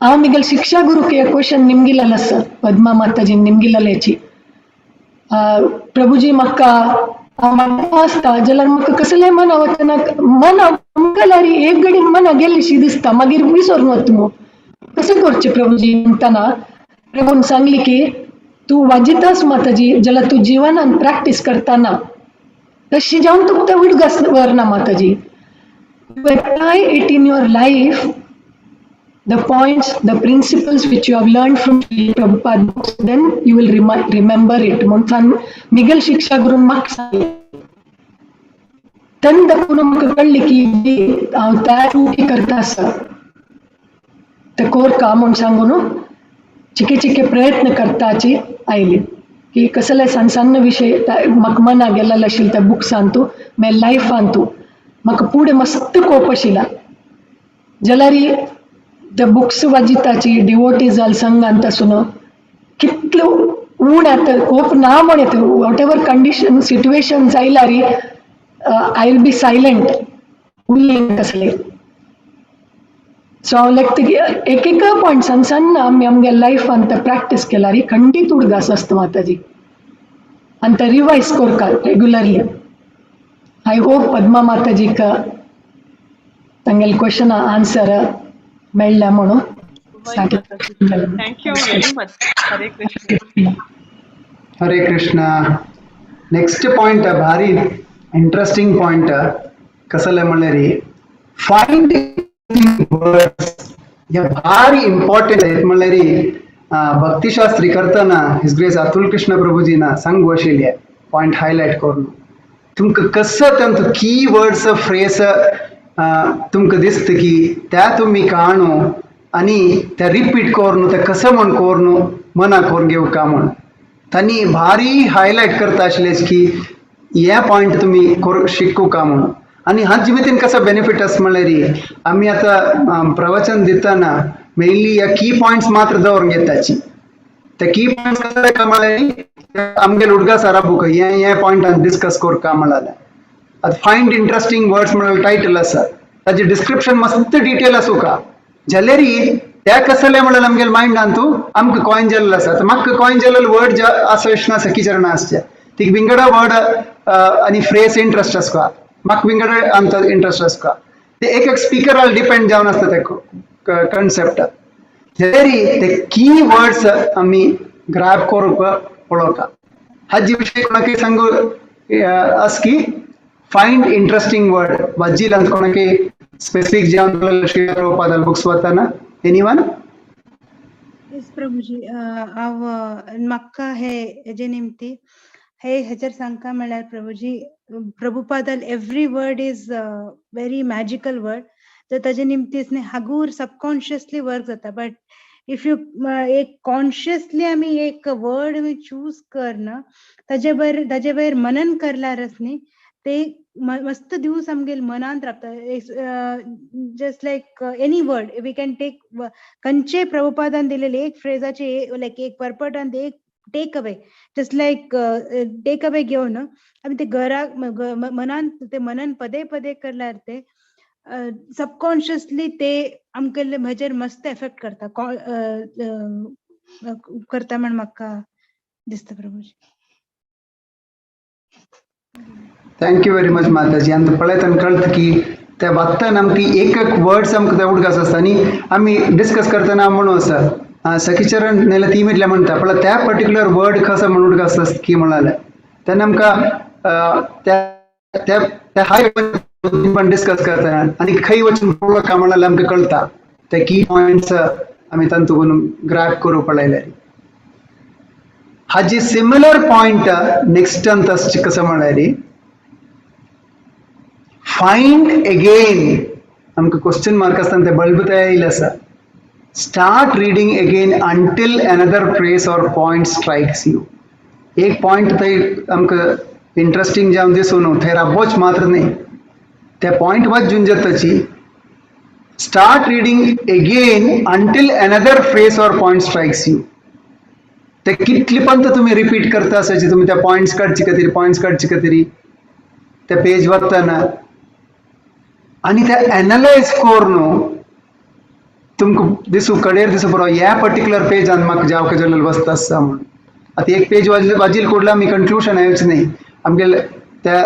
हांव म्हगेले शिक्षा गुरूक हे क्वेश्चन निमगिलेलें आसा, पद्मा माताजीन निमगिलेल्याची, प्रभुजी म्हाका हांव आसता जाल्यार म्हाका कसलें मना वतना मना जाल्यार एक घडीन मना गेल्लीशी दिसता, मागीर विसरून वता मू, कसं करचें प्रभुजी म्हणटना प्रभून सांगली की तूं वाजितास माताजी जाल्यार तूं जिवनान प्रॅक्टीस करतना तशी जावन तुका तें उडगास व्हरना माताजी. You apply it in your life, the points, the principles which you have learned from Srila Prabhupada books, then you will remember it. म्हणून मिगल शिक्षा गुरून म्हाका सांगलें तेन्ना दाखोवन म्हाका कळ्ळें की हांव त्या चुकी करता आसा, ते कोरका म्हूण सांगून चिके चिके प्रयत्न करताची आयली की कसले सण सण्ण विशय म्हाका मना गेल्ले आशिल्ले त्या बुक्सांतू मागीर लायफांतू म्हाका फुडें मस्त कोप आशिल्ला जाल्यार ते बुक्स वाजिताची डिवोटी जाल संघांत आसून कितलो ऊण येता कोप ना म्हण येता, what ever condition situations आयल्यार I will be silent उलयन कसले. सो हांव लेखता की एक एक पॉयंट सण सण्ण आमी आमगे लायफान ते प्रॅक्टीस केल्यार खंडीत उडगास आसता माताजी आनी ते रिवायज करता रेगुलरली. I hope Padma माताजीक तांगेले क्वेश्चन आन्सर मेळ्ळें म्हणून. Thank you very much. Hare Krishna. Hare Krishna. Next point ಭಾರಿ ಇಂಟ್ರೆಸ್ಟಿಂಗ್ ಪಾಯಿಂಟ್ कसले म्हणल्यार फाइंड वर्ड्स हे भारी इंपॉर्टंट म्हणल्यार भक्तिशास्त्री करतना his grace Atul Krishna प्रभुजीना सांगू आशिल्ले पॉयंट हायलायट करून तुमकां कसं तांचो की वर्ड्स फ्रेस तुमकां दिसता की त्या तुमी काणू आनी त्या रिपीट करून ते कसं म्हण करून मना करून घेवका म्हण तांणी भारी हायलायट करता आशिल्लें की हे पॉयंट तुमी शिकूका म्हणून. आनी हाचे भितर कसो बेनिफीट आसा म्हणल्यार आमी आतां प्रवचन दितना मेनली ह्या की पॉयंट्स मात्र दवरून घेताची. ते की पॉयंट्स कशें काय म्हणल्यार आमगेले उडगास बुक हे हे पॉयंटान डिस्कस करका म्हणलें. आतां फायंड इंट्रस्टींग वर्ड्स म्हणल्यार टायटल आसा ताजें डिस्क्रिप्शन मस्त डिटेल आसूका जाल्यार त्या कसले म्हणल्यार आमगेले मायंडान तूं आमकां कॉयन जाल्लो आसा. आतां म्हाका कॉयन जाल्लो वर्ड आसा अशें ना सखीचरण आसचें तिका विंगडा वर्ड आनी फ्रेज इंट्रस्ट आसता म्हाका विंगड आमचो इंट्रस्ट आसता ते एक एक स्पिकरार डिपेंड जावन आसता ते कॉन्सेप्ट. जाल्यार ते की वर्ड्स आमी ग्रॅब करूंक पळोवका. हाजे विशय कोणाकय सांगू आस की फायंड इंट्रस्टींग वर्ड वाजील कोणाकय स्पेसिफीक जावन श्री प्रभुपादाल बुक्स वताना एनीवन? येस प्रभुजी, हांव म्हाका हे हेजे निमती हे हेचेर सांगता म्हणल्यार प्रभुजी प्रभुपादाल every word is very magical word. तर ताजे निमतीच न्ही हागूर सबकॉन्शियसली वर्क जाता बट if you एक कॉन्शियसली आमी एक वर्ड आमी चूज करना ताजे भायर मनन करल्यारच न्ही ते मस्त दिवस आमगेले मनांत रावता. Just like any word we can take खंयचे प्रभुपादान दिलेले एक फ्रेजाचे लायक एक परपटान एक take away just like take away घेवन आमी ते घराक मनांत ते मनन पदे पदे करल्यार ते सबकॉन्शियसली ते आमगेले म्हजेर मस्त एफेक्ट करता करता म्हण म्हाका दिसता प्रभुजी. Thank you very much माताजी. आनी पळयतना कळटा की त्या वाचतना आमकां एक एक वर्ड्स आमकां ते उडगास आसता आनी आमी डिस्कस करतना म्हणून आसा सखीचरण नाल्यार ती म्हटल्यार म्हणटा पळय त्या पर्टिक्युलर वर्ड कसो म्हण उडगास आसता की म्हणाले तेन्ना आमकां त्या त्या हाय पण डिस्कस करतना आनी खंय वचून पळोवका म्हळ्यार आमकां कळटा ते की पॉयंट्स आमी तांतून ग्रॅब करूं पळयल्यार. हाजी सिमिलर पॉयंट नेक्स्ट अंत आसचे कसं म्हळ्यार फायंड अगेन आमकां क्वेश्चन मार्क आसतना ते बल्ब तयार येयले आसा. Start reading again until another phrase or point strikes you. एक पॉयंट थंय आमकां इंट्रस्टींग जावन दिसून थंय राबोच मात्र न्ही ते पॉयंट वाचून जाताची. Start reading again until another phrase or point strikes you. ते कितले पंत तुमी रिपीट करता आसाची तुमी त्या पॉयंट्स काडचे खातीर पॉयंट्स काडचे खातीर त्या पेज वतना आनी ते एनलायज करून तुमकां दिसूं कडेर दिसूं बरो ह्या पर्टिक्युलर पेजान म्हाका जावक जाल्लो वस्त आसा म्हणून. आतां एक पेज वाजील कोडला आमी कंक्लुजन येवचें न्ही आमगेले त्या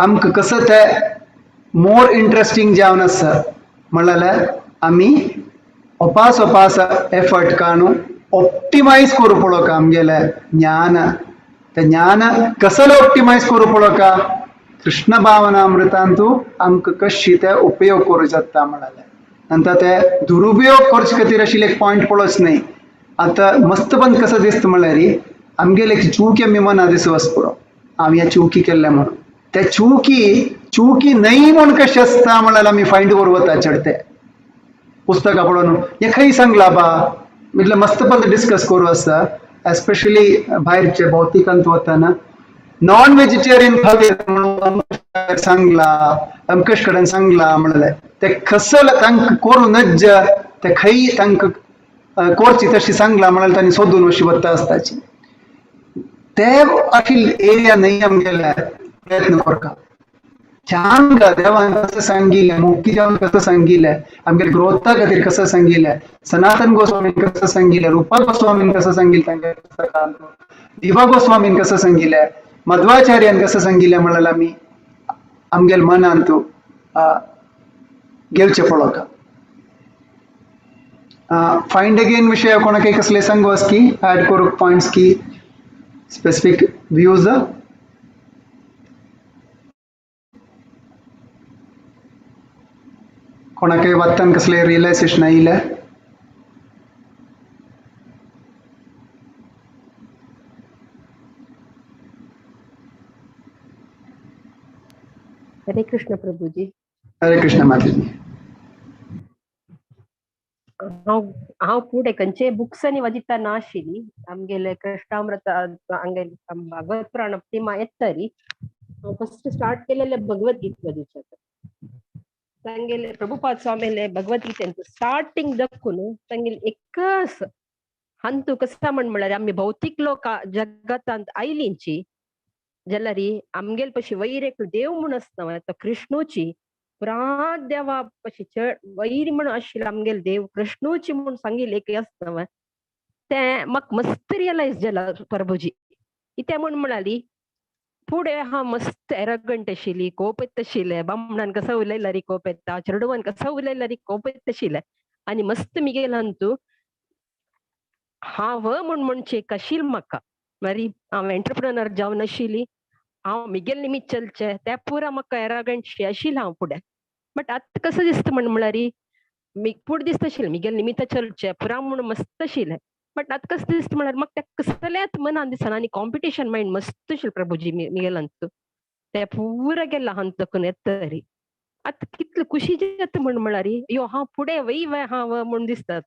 आमकां कसं ते मोर इंट्रस्टींग जावन आसा म्हणल्यार आमी ओपास ओपास एफर्ट काडून ऑप्टिमायज करूं पळोवका आमगेलें ज्ञान. तें ज्ञान कसलें ऑप्टिमायज करूं पळोवका कृष्ण भावनामृतांतू आमकां कशी ते उपयोग करूं जाता म्हणाले. नंतर ते दुरुपयोग करचे खातीर आशिल्ले एक पॉयंट पळोवच न्ही. आतां मस्तपण कसं दिसता म्हणल्यार आमगेले एक चुकी आमी मना दिसूं वच पुरो आमी ह्या चुकी केल्ले म्हणून ते चुकी चुकी न्हय म्हूण कशें आसता म्हळ्यार आमी फायंड करूं वता चडते पुस्तकां पळोवन हें खंय सांगलां बा म्हटल्यार मस्तपण डिस्कस करूं आसा. एस्पेशली भायरचे भौतिकांत वतना नॉन व्हेजिटेरियन खावया म्हणून सांगला अमकेश कडेन सांगला म्हणलें ते कसल तांकां करूं नज्ज ते खंय तांकां कोरची तशी सांगला म्हणल्यार तांणी सोदून अशी वता आसताची ते अशी एरिया न्हय आमगेले प्रयत्न करता. छान देवान कसं सांगिल्लें मुक्ती जावन कसं सांगिल्लें आमगेले ग्रोथा खातीर कसं सांगिल्लें सनातन गोस्वामीन कसं सांगिल्लें रुपा गोस्वामीन कसं सांगिल्लें तांगे पुस्तकांत दिवा गोस्वामीन कसं सांगिल्लें मध्वाचार्यान कसं सांगिल्लें म्हणल्यार आमी आमगेले मनांत घेवचें पळोवका. फायंड अगेन विशय कोणाकय कसले सांगू आस की ऍड करूंक पॉयंट्स की स्पेसिफीक व्यूज कोणाकय वाचतान कसले रियलायझेशन आयिल्लें? हरे कृष्ण प्रभुजी. हरे कृष्ण माताजी. हांव हांव फुडें खंयचे बुक्सांनी वाजिता नाशिल्ली. आमगेले कृष्णामृत हांगेले भागवत पुराण ती येतरी हांव फस्ट स्टार्ट केलेले भगवद्गीता वाजूचे. तांगेले प्रभुपाद स्वामीले भगवद्गीतेंत स्टार्टिंग दक्कून तांगेले एकच हंतु कसा म्हण म्हळ्यार आमी भौतीक लोक जगतांत आयलींची जाल्यार आमगेल पशी वैर एक देव म्हूण आसता तो कृष्णूची पुरा देवा पशी चड वैर म्हूण आशिल्लो आमगेल देव कृष्णूची म्हूण सांगिल्लें एक आसता तें म्हाका मस्त रियलायज जाला प्रभुजी. कितें म्हूण म्हणाली फुडें हांव मस्त एरोगंट आशिल्ली, कोप येत आशिल्लें, बामणान कसो उलयला री कोप येता, चेडवान कसो उलयला री कोप येत आशिल्लें. आनी मस्त मिगेल अंतू हांव म्हूण म्हणचे कशील म्हाका मारी हांव एंटरप्रेनर जावन आशिल्ली, हांव मिगेल निमित्त चलचें तें पुरा म्हाका एरोगंट आशिल्लें हांव फुडें. बट आतां कसो दिसता म्हण म्हळ्यार फुडें दिसता आशिल्लें मिगेल निमित्त चलचें पुरा म्हूण मस्त आशिल्लें. बट आतां कसो दिसता म्हळ्यार म्हाका तें कसलेंच मनान दिसना आनी कॉम्पिटिशन मायंड मस्त आशिल्लें प्रभुजी मिगेल अंतू तें पुरा गेलां हांव तकून येतरी. आतां कितले खुशी जाता म्हण म्हळ्यार यो हांव फुडें वय वय हांव म्हूण दिसता.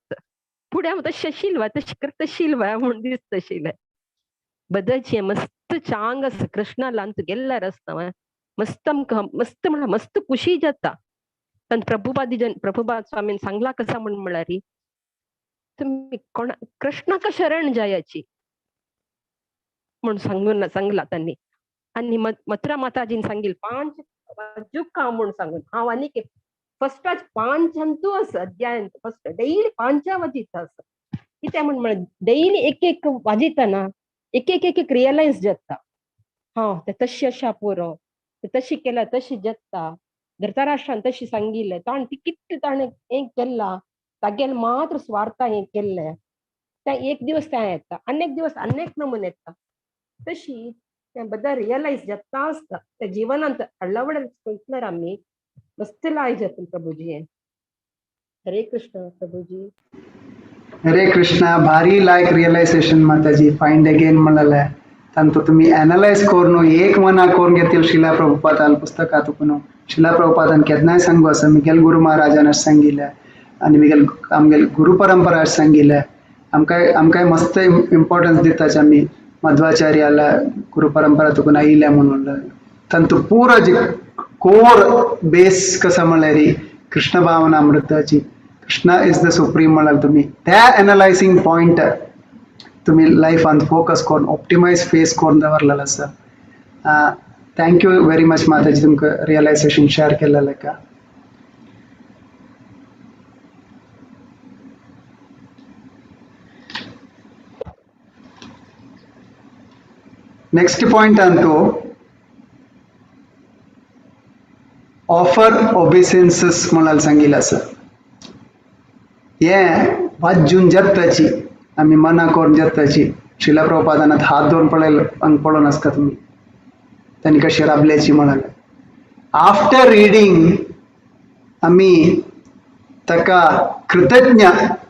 फुडें हांव तशें आशिल्लें तशें करता आशिल्लें म्हूण दिसता आशिल्लें. बदलचें मस्त चांग आसा कृष्णाला अंतू गेल्ल्यार आसता मस्त आमकां मस्त म्हळ्यार मस्त खुशी जाता. आनी प्रभुपादी प्रभुपाद स्वामीन सांगला कसा म्हण म्हळ्यार तुमी कोणा कृष्णाक शरण जायाची म्हूण सांगून सांगला तांणी. आनी मथुरा माताजीन सांगिल 5 वाजुका म्हूण सांगून हांव आनीक फस्टाच 5 अंतू आसा अध्याय फस्ट डेली 5 वाजिता आसा. कितें म्हण म्हळ्यार डेली एक एक वाजितना एक एक एक एक रियलायज जाता हां ते तशी आसा पुरो, ते तशी केल्या तशी जाता. धृतराष्ट्रान तशी सांगिल्लें ताणें ती कितलें ताणें हें केलां तागेलें मात्र स्वार्थ हें केल्लें तें एक दिवस तें येता आनी एक दिवस आनी एक नमून येता. तशी तें बद्दल रियलायज जाता आसता त्या जिवनांत अळवडल्यार आमी मस्त लाय जाता प्रभुजी. हरे कृष्ण प्रभुजी. हरे कृष्ण. भारी लायक रियलायझेशन माताजी फाइंड अगेन म्हणलें तांतू तुमी एनलायज करून एक मना करून घेतील शिला प्रभुपादान पुस्तकां तुकून. शिला प्रभुपादान केन्नाय सांगू आसा मिगेल गुरु महाराजान सांगिल्लें आनी मिगेल आमगेल गुरु परंपरा सांगिल्लें. आमकां आमकांय मस्त इम्पॉर्टन्स दिताच आमी मध्वाचार्याला गुरु परंपरा तुकून आयिल्ल्या म्हणून. तांतू पुरो जी कोर बेस कसा म्हणल्यार Krishna भावनामृताची Krishna is the supreme म्हळ्यार तुमी त्या एनलायझींग पॉयंट तुमी लायफान फोकस करून ऑप्टिमायज फेस करून दवरलेलो आसा. Thank you very much माताजी तुमकां रियलायझेशन शेअर केलेलें का. नेक्स्ट पॉयंट अंतू ऑफर ओबिसेन्सेस म्हणाल सांगिल्लें आसा. हें वाजून जाताची आमी मना करून जाताची शिला प्रभुपादान हात धरून पळयलो हांगा पळोवन आसता तुमी तांणी कशें राबल्याची म्हणाले. आफ्टर रिडींग आमी ताका कृतज्ञ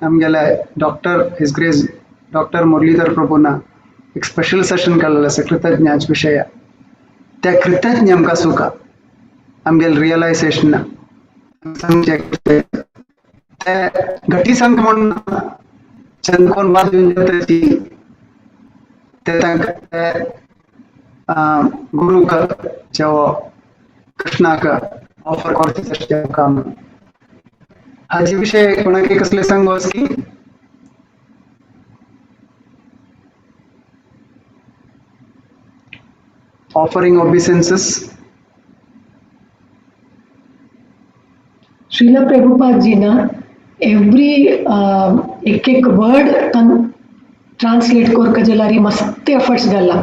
आमगेले doctor his grace doctor Muralidhar प्रभुना एक स्पेशल सेशन काडलेलें आसा कृतज्ञाच विशया. त्या कृतज्ञ आमकां सुखा आमगेले रियलायझेशन ते घटी संक म्हूण चंदकोन वाजून जाताची ते तांकां गुरूक जेवो कृष्णाक ऑफर करचे तशें काम. हाजे विशय कोणाक कसले सांगू की ऑफरिंग ओबिसेन्सेस. श्रील प्रभुपादजीना एव्री एक एक वर्ड ट्रान्सलेट करका जाल्यार मस्त एफर्ट्स घाला.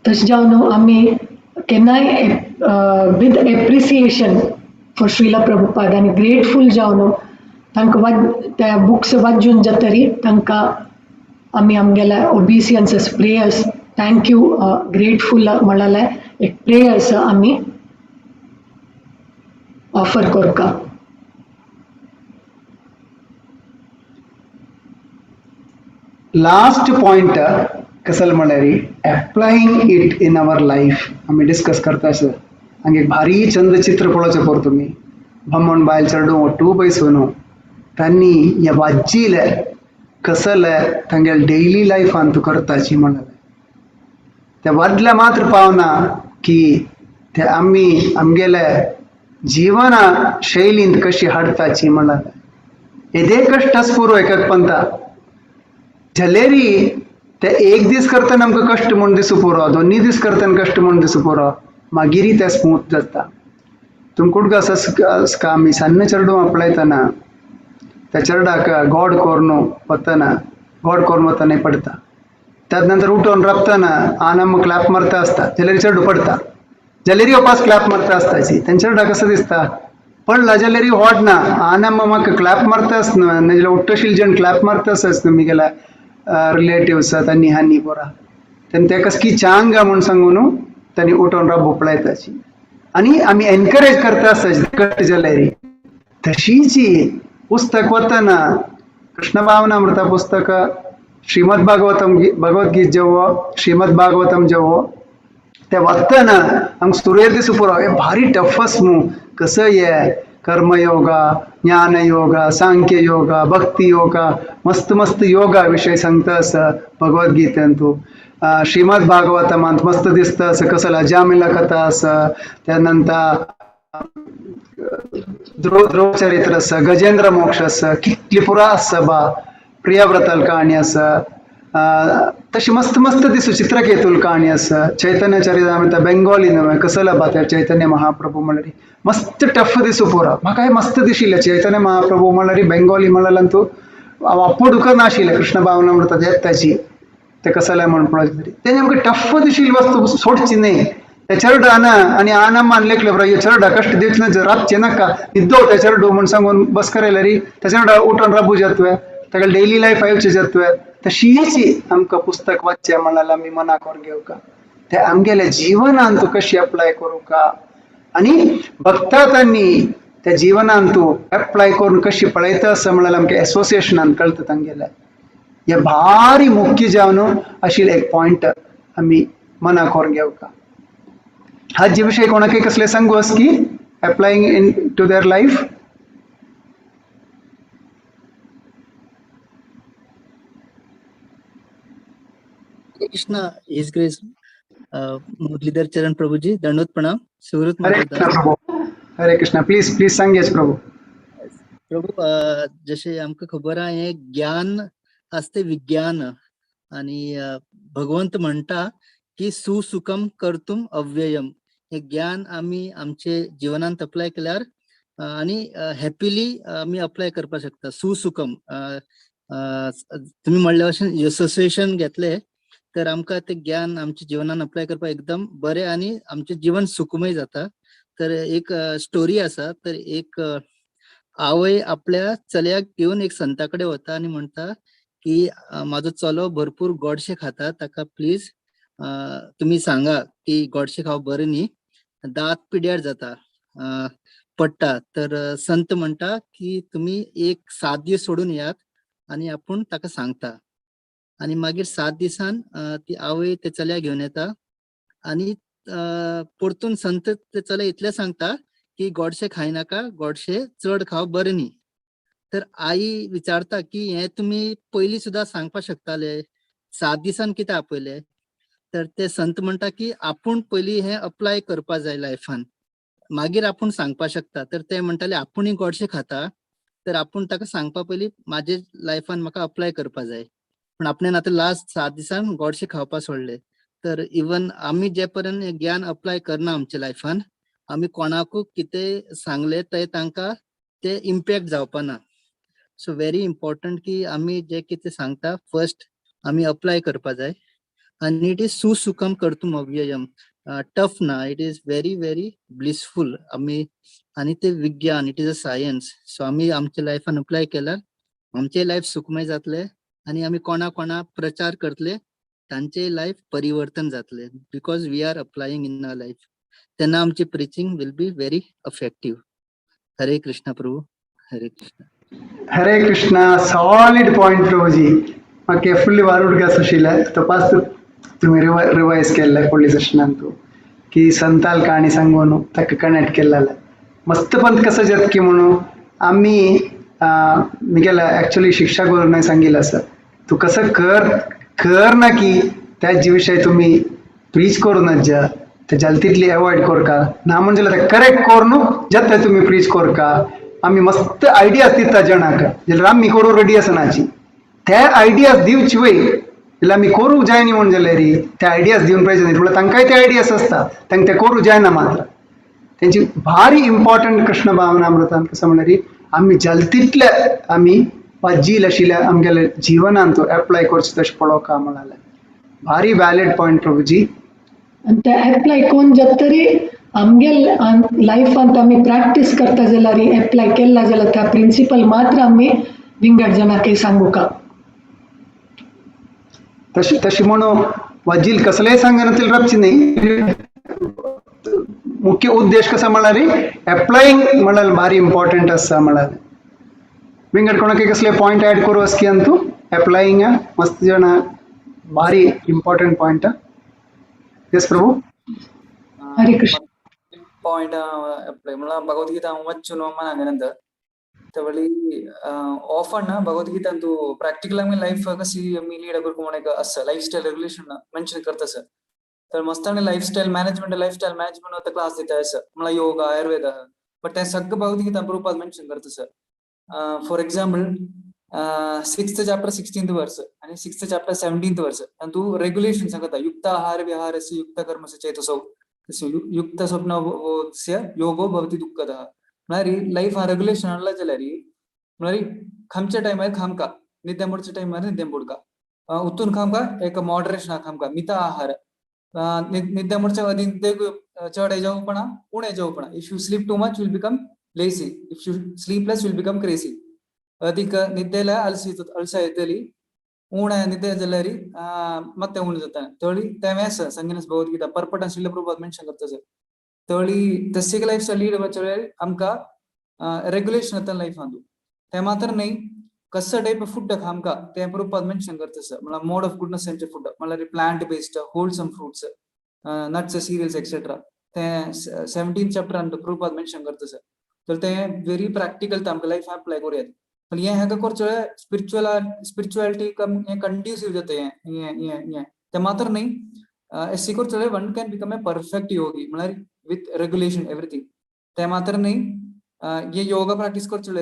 तशें जावन आमी केन्नाय with appreciation for Srila Prabhupada आनी ग्रेटफूल जावन तांकां त्या बुक्स वाचून जातरी तांकां आमी आमगेल्या ओबिसियन्सेस प्रेयर्स thank you grateful म्हणलें एक प्रेयर्स आमी ऑफर करता. लास्ट पॉइंट कसल म्हळ्यार applying it in our life आमी डिस्कस करता सर. हांगे भारी चंद चित्र पळोवचें पोर तुमी बामण बायल चेडूं ओट्टू पयसो न्हू तांणी ह्या वाज्जिले कसले तांगेले डेली लायफान तूं करताची म्हणलें ते वादले मात्र पावना की ते आमी आमगेले जिवना शैलींत कशी हाडताची म्हणलें येदे कश्ट आस पुरो एकक पंता जलेरी ते एक दीस करतना आमकां कश्ट म्हूण दिसूं पुरो, दोन्ही दीस करतना कश्ट म्हूण दिसूं पुरो, मागीरय ते स्मूथ जाता. तुमकां आसा आमी सान्न चेडूं आपणायतना त्या चेरडाक गोड कोरून वतना गोड कोरून वतना पडटा, त्यात नंतर उठोवन राबतना आनम क्लॅप मारता आसता जाल्यार चेडूं पडटा, जाल्यार उपास क्लॅप मारता आसताची तें चेरडाक कसो दिसता पडला जाल्यार होड ना आनम म्हाका क्लॅप मारता आसना नाजाल्यार उट्टशील जण क्लॅप मारता आसता मिगेल्या रिलेटिव्स तांणी हानी पोरा तेन्ना ते कसकी चांग म्हूण सांगून तांणी उठोवन राब पळयताची आनी आमी एनकरेज करता आसता कश्ट जाल्यार. तशीची पुस्तक वतना कृष्ण भावनामृत पुस्तक श्रीमद भागवतम भगवद्गीत जेवो श्रीमद भागवतम जेवो ते वतना आमकां सुरवेर दिसूं पुरो हे भारी टफ आस न्हू कसं हे कर्मयोगा ज्ञानयोगा सांख्य योगा भक्ती योगा मस्त मस्त योगा विशय सांगता आसा भगवद्गीतेंतू. श्रीमद भागवतमांत मस्त दिसता आसा कसला अजामिला कथा आसा, त्या नंतर ध्रुव चरित्र आसा, गजेंद्र मोक्ष आसा, कितली पुरा आसा बा प्रियव्रतल कहाणी आसा, तशी मस्त मस्त दिसू चित्रकेतुल कहाणी आसा, चैतन्य चरितामृत बेंगोली न्हय कसला बा त्या चैतन्य महाप्रभू म्हणल्यार मस्त टफ दिसू पुरा. म्हाका हें मस्त दिशिल्लें चैतन्य महाप्रभू म्हणल्यार बेंगोली म्हणल्यार हांव आपोडूंक नाशिल्लें कृष्ण भावनामृत येताची ते कसलें म्हण पळोवचें तरी तें आमकां टफ दिशिल्ली वस्तू सोडची न्हय. त्या चेरडा ना आनी आनमान लेखलें बरो चेरडा कश्ट दिवचे ना राबचें नाका न्हिदो त्या चेरडू म्हूण सांगून बस करयल्यार त्या चेरडा उठोन राबू जातवे ताका डेली लायफ आयोवचें जातवे. तशीच आमकां पुस्तक वाचचें म्हणल्यार आमी मनाक करून घेवका ते आमगेल्या जिवनान तूं कशी अप्लाय करूंका आनी भक्ता तांणी त्या जिवनान तूं एप्लाय करून कशी पळयता आसा म्हणल्यार आमकां एसोसिएशनान कळटा तांगेलें. हे भारी मुख्य जावन आशिल्लें एक पॉयंट आमी मनाक करून घेवका. हाजे विशय कोणाकय कसलें सांगू आस की applying in to their life? Krishna, his grace Murlidhar Charan Prabhuji, दंडवत प्रणाम. सुहृत Hare Krishna Prabhu, Hare Krishna. Please please सांगेच Prabhu. Prabhu जशें आमकां खबर आहा हें ज्ञान आसता विज्ञान आनी भगवंत म्हणटा की सुसुखम कर्तुम अव्ययम. हे ज्ञान आमी आमचे जिवनांत अप्लाय केल्यार आनी हॅपीली आमी अप्लाय करपाक शकता. सुसुखम तुमी म्हणल्या भशेन एसोसिएशन घेतले तर आमकां ते ज्ञान आमच्या जिवनान अप्लाय करपाक एकदम बरें आनी आमचें जीवन सुखमय जाता. तर एक स्टोरी आसा. तर एक आवय आपल्या चलयाक घेवन एक संता कडेन वता आनी म्हणटा की म्हाजो चलो भरपूर गोडशें खाता, ताका प्लीज तुमी सांगा की गोडशें खावप बरें न्ही, दांत पिड्यार जाता पडटा. तर संत म्हणटा की तुमी एक 7 दीस सोडून येयात आनी आपूण ताका सांगता. आनी मागीर 7 दिसान ती आवय ते चलयाक घेवन येता आनी परतून संत ते चलया इतलें सांगता की गोडशें खायनाका, गोडशें चड खावप बरें न्ही. तर आई विचारता की हें तुमी पयलीं सुद्दां सांगपाक शकताले, 7 दिसान कितें आपयलें? तर ते संत म्हणटा की आपूण पयलीं हें अप्लाय करपा जाय लायफान, मागीर आपूण सांगपाक शकता. तर ते म्हणटाले आपूणय गोडशें खाता तर आपूण ताका सांगपा पयलीं म्हाजे लायफान म्हाका अप्लाय करपा जाय, पूण आपणें आतां लास्ट 7 दिसान गोडशें खावपा सोडलें. तर इवन आमी जे पर्यंत हें ज्ञान अप्लाय करना आमच्या लायफान, आमी कोणाकूय कितें सांगलें ते तांकां ते इम्पॅक्ट जावपा ना. सो व्हेरी इम्पॉर्टंट की आमी जे कितें सांगता फर्स्ट आमी अप्लाय करपा जाय. आनी it is सुसुखम कर्तुम अव्ययम, टफ ना, it is very very blissful. आमी आनी ते विज्ञान, it is a science. So आमी आमच्या लायफान अप्लाय केल्यार आमचें लायफ सुखमय जातलें आनी आमी कोणा कोणा प्रचार करतले तांचें लायफ परिवर्तन जातलें, because we are applying in our life. तेन्ना आमची preaching will be very effective. Hare Krishna Prabhu, Hare Krishna. Hare Krishna. Solid point Prabhuji. म्हाका फुल्ली वारूड आशिल्लें तपास तुमी रिवायज केल्लें फुडल्या सेशनान तूं. की संताल काणी सांगून ताका कनेक्ट केलेलें. मस्त पंत कसं जाता की म्हणून आमी मिगेल्या एक्चुअली शिक्षा गुरूंनी सांगितलं आसा, तूं कसं कर कर ना की त्या विशय तुमी प्रीच करूं नज्जा, ते जाल तितली एवॉयड करका ना, म्हणजे ते करेक्ट करून जाता तुमी प्रीच करका. आमी मस्त आयडियाज दिता जणांक, जाल्यार आमी करूं रेडी आसनाची, ते आयडियाज दिवची वय जाल्यार आमी करूंक जाय न्ही म्हण जाल्यार ते आयडियाज दिवन प्रयोजन न्ही. म्हळ्यार तांकांय ते आयडियाज आसता, तांकां ते करूं जायना. मात्र तेंची भारी इम्पॉर्टंट कृष्ण भावनामृतान कसं म्हणल्यार आमी जाल तितले आमी वाजील आशिल्ल्या आमगेल्या जिवनान तो एप्लाय करचो तशें पळोवका म्हणाले. भारी व्हॅलिड पॉयंट प्रभुजी. आनी ते एप्लाय कोन्न जातरी आमगेल लायफांत आमी प्रॅक्टीस करता जाल्यार, एप्लाय केला जाल्यार त्या प्रिंसिपल मात्र आमी विंगड जणांक सांगूका. तशें तशें म्हणून वजील कसलेय सांगना तितलें राबची न्ही. मुख्य उद्देश कसा म्हळ्यार एप्लायिंग म्हळ्यार भारी इम्पॉर्टंट आसा म्हळ्यार. विंगड कोणाक कसले पॉयंट ऍड करूं आसकी अंतू एप्लायिंग मस्त जण भारी इम्पॉर्टंट पॉयंट. येस प्रभु. हरे कृष्ण. पॉयंट अप्लाय म्हळ्यार भगवद्गीता वाचून मनांत तवळी ऑफन भगवद्गीता ಅಂತೂ ಪ್ರಾಕ್ಟಿಕಲ್ ಆಗಿ ಲೈಫ್ कशी आमी लीड करूंक म्हण एक आसा लायफ स्टायल रेग्युलेशन मेन्शन करता सर. तर मस्ताने life style management, life style management class दिता आसा, म्हळ्यार योगा आयुर्वेद, बट ते सगळं भगवद्गीता रूपात मेन्शन करता sir. For example 6th chapter 16th verse आणि 6th chapter 17th verse तू रेग्युलेशन सांगता, युक्त आहार विहारस्य युक्त कर्मस्य चेतसौ युक्त स्वप्नस्य योगो भवति दुःखदः. म्हळ्यार लायफ रेग्युलेशन हाडला जाल्यार म्हळ्यार खामच्या टायमार खामका, निद्या मोडच्या टायमार निद्या मोडका, उतून खामका एक मॉडरेशन खामका, मित आहार, निद्या मोडच्या आदी चड जेवपणा उणें जेवपणा. If you sleep too much will become lazy, if you sleep less will become crazy. अधिक निद्देला ಅಲಸಿ ಅಳಸ येतली, उणे निद्ದೆ जाल्यार ಮತ್ತೆ उणें जाता. तळी तें आसा संगिनस भगवद्गीता परपट श्रील प्रभुपाद मेन्शन करता सर. तळी तस्सीक लायफ स्टायल लीड करच्या आमकां रेग्युलेशन जाता लायफांतू. ते मात्र न्ही कसं टायप फूड आमकां ते प्रभुपाद मेन्शन करता सर. म्हळ्यार मोड ऑफ गुडनस यांचे फूड म्हळ्यार plant based wholesome fruits, nuts, cereals etcetera, ते 17 चॅप्टर प्रभुपाद मेन्शन करता सर. तर ते व्हेरी प्रॅक्टिकल आमकां लायफ अप्लाय करूं येता. पण हे हाका करचें स्पिरिच्युअल स्पिरिच्युअलिटी कम हें कंड्युसिव जाता. हें हें हें हें ते मात्र न्ही एसी करचें one can become a perfect yogi म्हळ्यार विथ रेग्युलेशन एवरीथींग. ते मात्र न्ही हे योगा प्रॅक्टीस करचें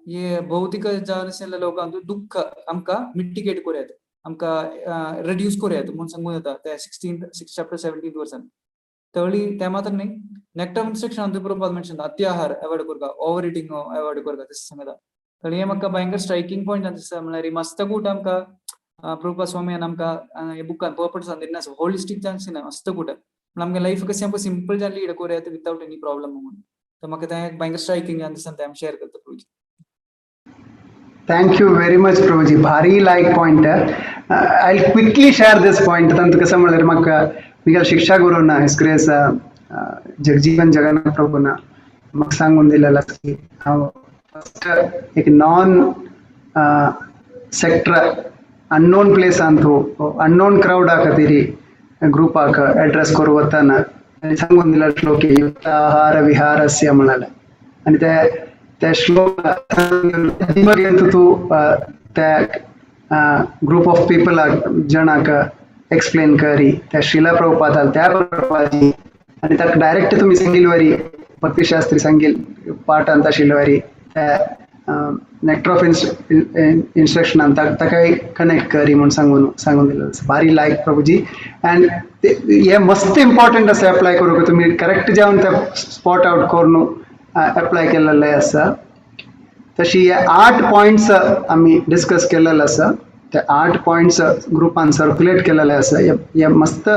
हे भौतिक जावन लोकांक दुःख आमकां मिटिगेट करूं येता, आमकां रेड्यूस करूं येता म्हूण सांगूं येता ते 6 चॅप्टर 17 वर्सान. तळी ते मात्र न्ही नेक्टर इन्स्ट्रक्शन प्रभुपाद मेन्शन अत्याहार अवॉइड करका, ओवर इटिंग अवॉइड करका तशें सांगता. तर हे म्हाका भयंकर स्ट्रायकिंग पॉयंट दिसता. म्हळ्यार मस्त कूट आमकां प्रभुपाद स्वामी आमकां हे बुकान पर्पज दिना होलिस्टीक चान्स ना मस्त कूट, पण आमगे लायफ कशें आमकां सिंपल जावन लीड करूं येता विदाउट एनी प्रॉब्लम म्हणून. तर म्हाका तें भयंकर स्ट्रायकिंग दिसता, तें आमी शेअर करता प्रभुजी. Thank you very much Prabhuji, भारी like point. I quickly share this point. तांतू कसं म्हणल्यार म्हाका मिगेल शिक्षा गुरुना his grace Jagjivan Jagannath प्रभुना म्हाका सांगून दिलेलो की हांव फस्ट एक नॉन सेक्टर अननोन प्लेसान तूं अननोन क्रावडा खातीर ग्रुपाक एड्रेस करूं वतना आनी सांगून दिला श्लोक युक्ताहार विहारस्य म्हणाले. आनी ते ते श्लोक पर्यंत तूं त्या ग्रुप ऑफ पिपलाक जणांक एक्सप्लेन करी त्या श्रीला प्रभुपादाल त्या प्रभुपादाची आनी ताका डायरेक्ट तुमी सांगिल वरी भक्तिशास्त्री सांगील पाठांत आशिल्ले वरी त्या नेक्टर ऑफ इन्स्ट्रक्शनान ताकाय कनेक्ट करी म्हूण सांगून सांगून दिलें. भारी लायक प्रभुजी. अँड हे मस्त इम्पॉर्टंट आसा एप्लाय करूंक, तुमी करेक्ट जावन ते स्पॉट आउट करून एप्लाय केलेले आसा. तशी हे 8 पॉयंट्स आमी डिस्कस केलेले आसा, ते 8 पॉयंट्स ग्रुपान सर्क्युलेट केलेले आसा. हे मस्त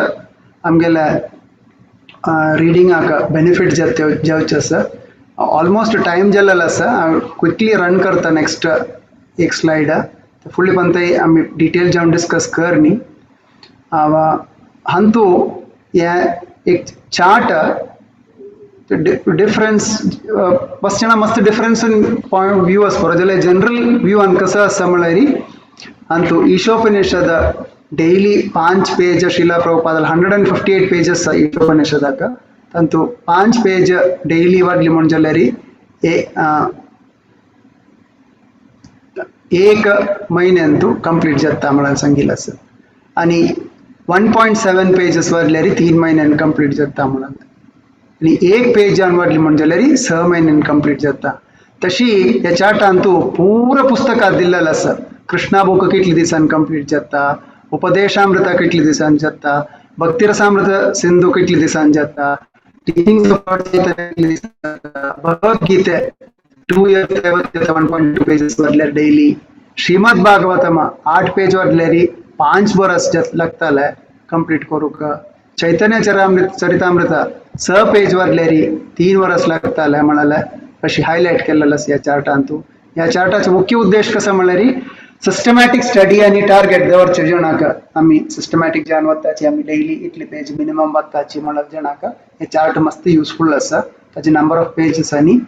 आमगेल्या रिडिंगाक बेनिफीट जावचें आसा. ऑलमोस्ट टायम जाल्लेलो आसा, हांव क्विकली रन करता नेक्स्ट एक स्लायड, फुडले पंतय आमी डिटेल जावन डिस्कस कर न्ही. हांतू हे एक चार्ट डिफरन्स बस जाणा मस्त डिफरन्स पॉयंट व्यू आसपा जाल्यार जनरल व्यू आनी कसो आसा म्हळ्यार हांतू ईशोपनिषद डेली 5 पेज श्रीला प्रभुपादाल 158 पेजेस ईशोपनिषदाक ತಂತು 5 पेज डेली वाडली म्हण जाल्यार एक म्हयन्यांतू कंप्लीट जाता म्हणून सांगिल्लें आसा आनी 1.7 पेजेस वाडल्यार 3 म्हयन्यान कंप्लीट जाता म्हणून आनी 1 पेजान वाडली म्हण जाल्यार 6 म्हयन्यान कंप्लीट जाता. तशी ह्या चार्टान तूं पुरो पुस्तकां दिल्लें आसा. कृष्णा बुक कितले दिसान कंप्लीट जाता, उपदेशामृत कितले दिसान जाता, भक्तिरसामृत सिंधू कितले दिसान जाता, टीचिंग्स भगवद्गीते 2 years 1.2 pages वाडल्यार डेली, श्रीमद भागवतम 8 पेज वाडल्यार 5 बरस लागताले कंप्लीट करूंक, चैतन्य चरितामृत 6 पेज वाडल्यार 3 वरस लागताले म्हणाले. अशी हायलायट केलेलं आसा ह्या चार्टान तूं. ह्या चार्टाचो मुख्य उद्देश कसो म्हणल्यार सिस्टमॅटीक स्टडी आनी टार्गेट दवरचे जणांक आमी सिस्टमॅटीक जावन वताची आमी डेली इतली पेज मिनिमम वताची म्हणत जणांक हे चार्ट मस्त युजफूल आसा. ताचे नंबर ऑफ पेजीस आनी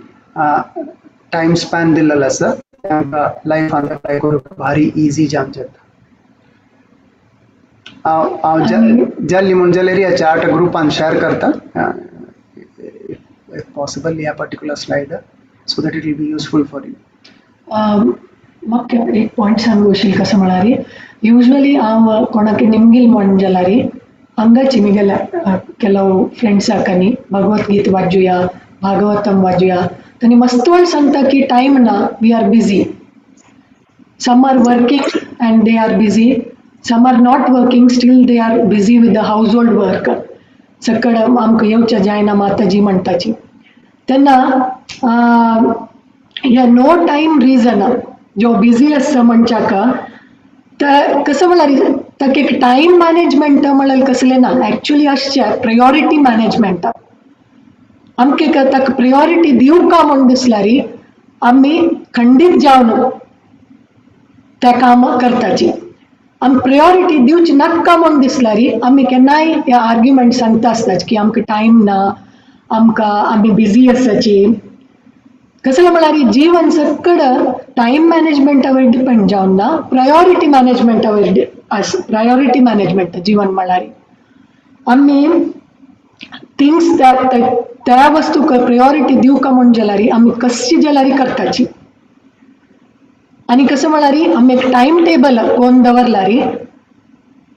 टायम स्पॅन दिल्लेलो आसा. आमकां लायफान अप्लाय करूंक भारी इजी जावन जाता. हांव जाल्ली म्हूण जाल्यार ह्या चार्ट ग्रुपान शेअर करता if possible ह्या particular slide so that it will be useful for you. म्हाका एक पॉयंट सांगू अशील कसं म्हळ्यार युजली हांव कोणाक निमगील म्हण जाल्यार हांगाची म्हगेल्या ಕೆಲವು फ्रेंड्साक आनी भगवद्गीता वाचुया, भागवतम वाचुया, तांणी मस्त वेळ सांगता की टायम ना, we are busy. Some are working and they are busy, some are not working still they are busy with the household work. सकड आमकां येवच्या जायना माताजी म्हणटाची. तेन्ना ह्या नो टायम रिजन जो बिजी आसता मनशाक ते कसं म्हळ्यार ताका एक टायम मॅनेजमेंट म्हळ्यार कसलें ना, एक्चुली आसचें प्रायोरिटी मॅनेजमेंट. आमकां एक ताका प्रायोरिटी दिवका म्हूण दिसल्यार आमी खंडीत जावन तें काम करताची. आमी प्रायोरिटी दिवची नाका म्हूण दिसल्यार आमी केन्नाय ह्या आर्ग्युमेंट सांगता आसताची की आमकां टायम ना, आमकां आमी बिजी आसाची. कसलें म्हळ्यार जीवन सकड टायम मॅनेजमेंटा वयर डिपेंड जावन ना, प्रायोरिटी मॅनेजमेंटा वयर आस. प्रायोरिटी मॅनेजमेंट जीवन म्हळ्यार आमी थिंग्स त्या वस्तूक प्रायोरिटी दिवका म्हूण जाल्यार आमी कशी जाल्यार करताची. आनी कसं म्हळ्यार आमी एक टायम टेबल कोन्न दवरल्यार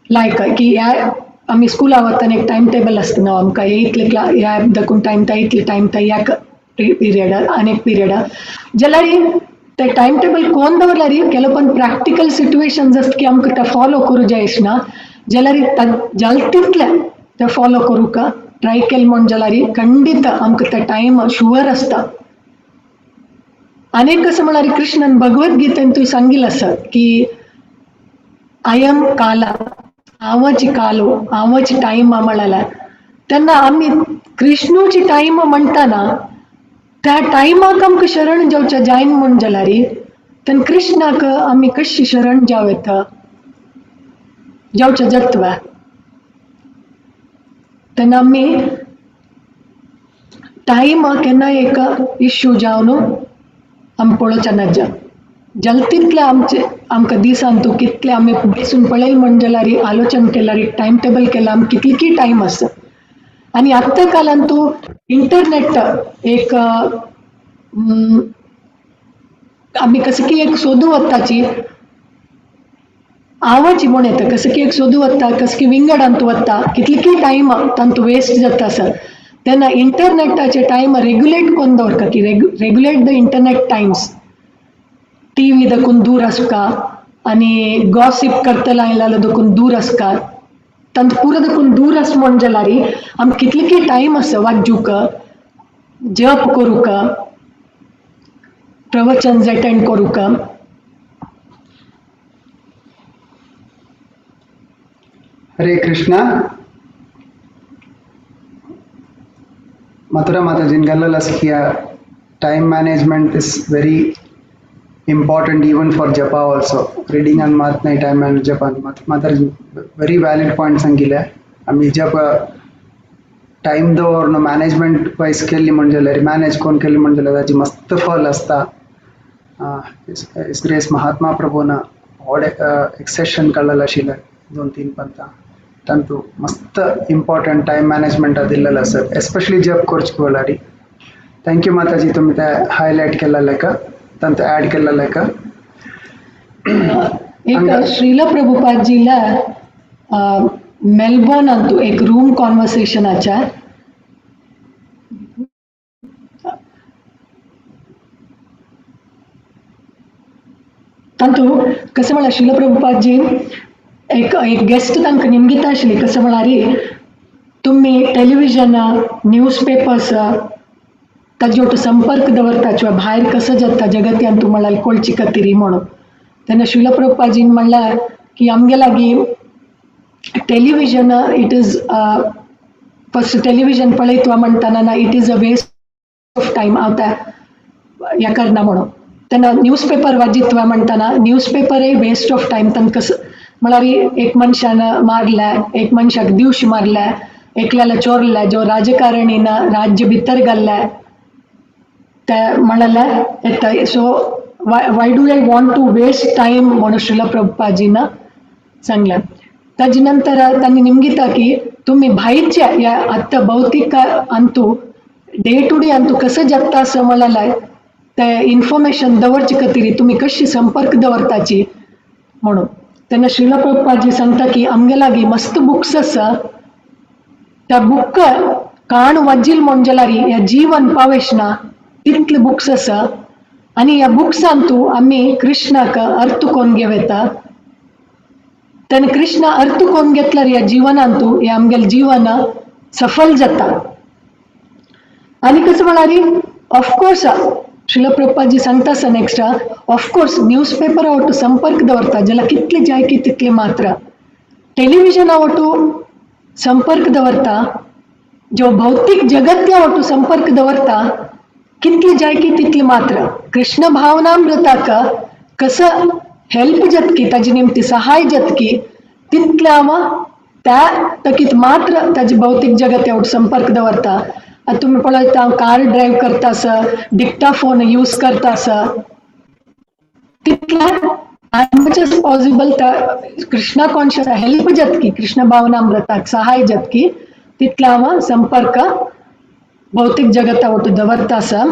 लायक की ह्या आमी स्कुला वतना एक टायम टेबल आसता न्हू आमकां हे इतले क्ला ह्या दाखून टायम ता इतले टायम ता ह्या पिरियड आनी एक पिरियड जाल्यार ते टायम टेबल कोन्न दवरल्यार केलो पण प्रॅक्टिकल सिट्युएशन्स आसता की आमकां ते फॉलो करूं जाय ना जाल्यार जाता तितलें ते फॉलो करूंक ट्राय केलें म्हूण जाल्यार खंडीत आमकां ते टायम शुअर आसता. आनी कसं म्हळ्यार कृष्णान भगवद्गीतेन तुवें सांगिल्लें आसा की I am काला, हांवच कालो, हांवच टायम म्हळ्यार तेन्ना आमी कृष्णूची टायम म्हणटाना त्या टायमाक आमकां शरण जावचें जायना म्हूण जाल्यार तेन्ना कृष्णाक आमी कशी शरण जावं येता, जावचें जाता. तेन्ना आमी टायम केन्नाय एक इश्यू जावन आमी पळोवचें ना जाता तितलें आमचें आमकां दिसान तूं कितलें आमी बसून पळयलें म्हण जाल्यार आलोचन केल्यार टायम टेबल केलां आमकां कितली टायम आसा. आनी आतां कालान तूं इंटरनेट एक आमी कसं की एक सोदू वताची आवची म्हूण येता, कसं की एक सोदू वता, कसं की विंगडांत वता, कितली टायम तांतू वेस्ट जाता आसा. तेन्ना इंटरनेटाचे टायम रेगुलेट करून दवरता की regulate the internet times. TV दाखून दूर आसका आनी गॉसीप करतले आयला दाखून दूर आसका, तांतू पुरो दाखून दूर आस म्हूण जाल्यार आमकां कितली टायम आसा वाचूंक, जप करूंक, प्रवचन अटेंड करूंक. हरे Krishna. Mathura माताजीन गल्लल time management is very important even for japa also. Reading and मात नाही टायम मॅनेज जपा मात्र व्हेरी व्हॅलिड पॉयंट सांगिल्ले. आमी जप टायम दवरून मॅनेजमेंट वायज केल्ली म्हण जाल्यार मॅनेज कोण केली म्हण जाल्यार ताची मस्त फल आसता. His grace Mahatma प्रभून व्हड एक सेशन काडलेलें आशिल्लें 2-3 पंता तांतू मस्त इम्पॉर्टंट टायम मॅनेजमेंटा दिल्लेलो आसा एस्पेशली जप करचे बोलारी. Thank you माताजी, तुमी ते हायलायट केल्लें का तांतू ॲड केल्लें का. एक श्रील प्रभुपादजीला मेलबॉर्न अंतू एक रूम कॉन्वर्सेशनाच्या तांतू कसं म्हळ्यार श्रील प्रभुपादजी एक एक गेस्ट तांकां निमगिता आशिल्ली. कसं म्हळ्यार तुमी टेलिविजन न्यूज पेपर्स ताजे वटून संपर्क दवरता किंवा भायर कसं जाता जगत्यान तूं म्हळ्यार कळची खातीर म्हणून. तेन्ना श्रील प्रभुपादजीन म्हणल्यार की आमगे लागीं television it is first television पळयत म्हणटाना ना it is a waste of time हांव त्या हें करना म्हणून. तेन्ना न्यूज पेपर वाचित्वा म्हणटाना न्यूज पेपरय वेस्ट ऑफ टायम. तांकां कसं म्हळ्यार एक मनशान मारल्या, एक मनशाक दिवश मारल्या, एकल्याला चोरल्या, जो राजकारणीन राज्य भितर घाल्ल्या ते म्हणल्यार येता. So why do I want to waste time म्हणून श्रील प्रभुपादजीन सांगलें. ताजे नंतर तांणी निमगिता की तुमी भायरच्या ह्या आतां भौतीक Antu day two day Antu कसं जगता असं म्हणल्यार ते इन्फॉर्मेशन दवरचे खातीर तुमी कशी संपर्क दवरताची म्हणून. तेन्ना श्रील प्रभुपादजी सांगता की आमगे लागीं मस्त बुक्स आसा, त्या बुक काण वाजील म्हण जाल्यार ह्या जीवन पावेश ना तितले बुक्स आसा आनी ह्या बुक्सान तूं आमी कृष्णाक अर्थ कोन्न घेवं येता. तेन्ना कृष्ण अर्थ कोन्न घेतल्यार ह्या जिवनान तूं हें आमगेलें जीवन सफल जाता. आनी कसं म्हळ्यार ऑफकोर्स श्रील प्रभुपादजी सांगता आसा next of course news पेपरा वटून संपर्क दवरता जाल्यार कितले जाय की तितले मात्र, टेलिविजना वटून संपर्क दवरता, जो भौतीक जगत्या वटून संपर्क दवरता कितले जाय की तितले मात्र. कृष्ण भावनामृताक कसं हेल्प जातकी ताजी निमती सहाय जातकी तितले हांव त्या तकीत मात्र ताजे भौतीक जगत्या वटून संपर्क दवरता. आतां तुमी पळयता हांव कार ड्रायव करता आसा, डिक्टाफोन यूज करता आसा, तितले एज मच एज पॉसिबल त्या कृष्णा कॉन्शियस हेल्प जातकी कृष्ण भावनामृताक सहाय जातकी तितले हांव संपर्क भौतीक जगता वटून दवरता आसा.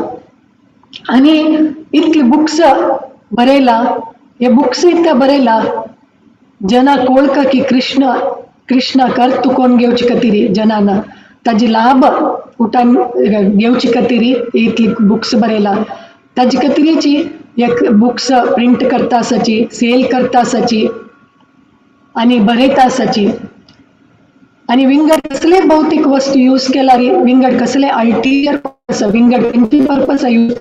आनी इतले बुक्स बरयला, हे बुक्स इतले बरयला जना कोळका की कृष्ण कृष्णाक अर्थ कोण घेवचे खातीर जनान ताजी लाभ उठान घेवचे खातीर इतली बुक्स बरयला. ताजे खातीरची एक बुक्स प्रिंट करता आसाची, सेल करता आसाची आनी बरयता आसाची. आनी विंगड कसले भौतीक वस्तू यूज केल्यार विंगड कसले अल्टियर विंगड खंयचे पर्पज यूज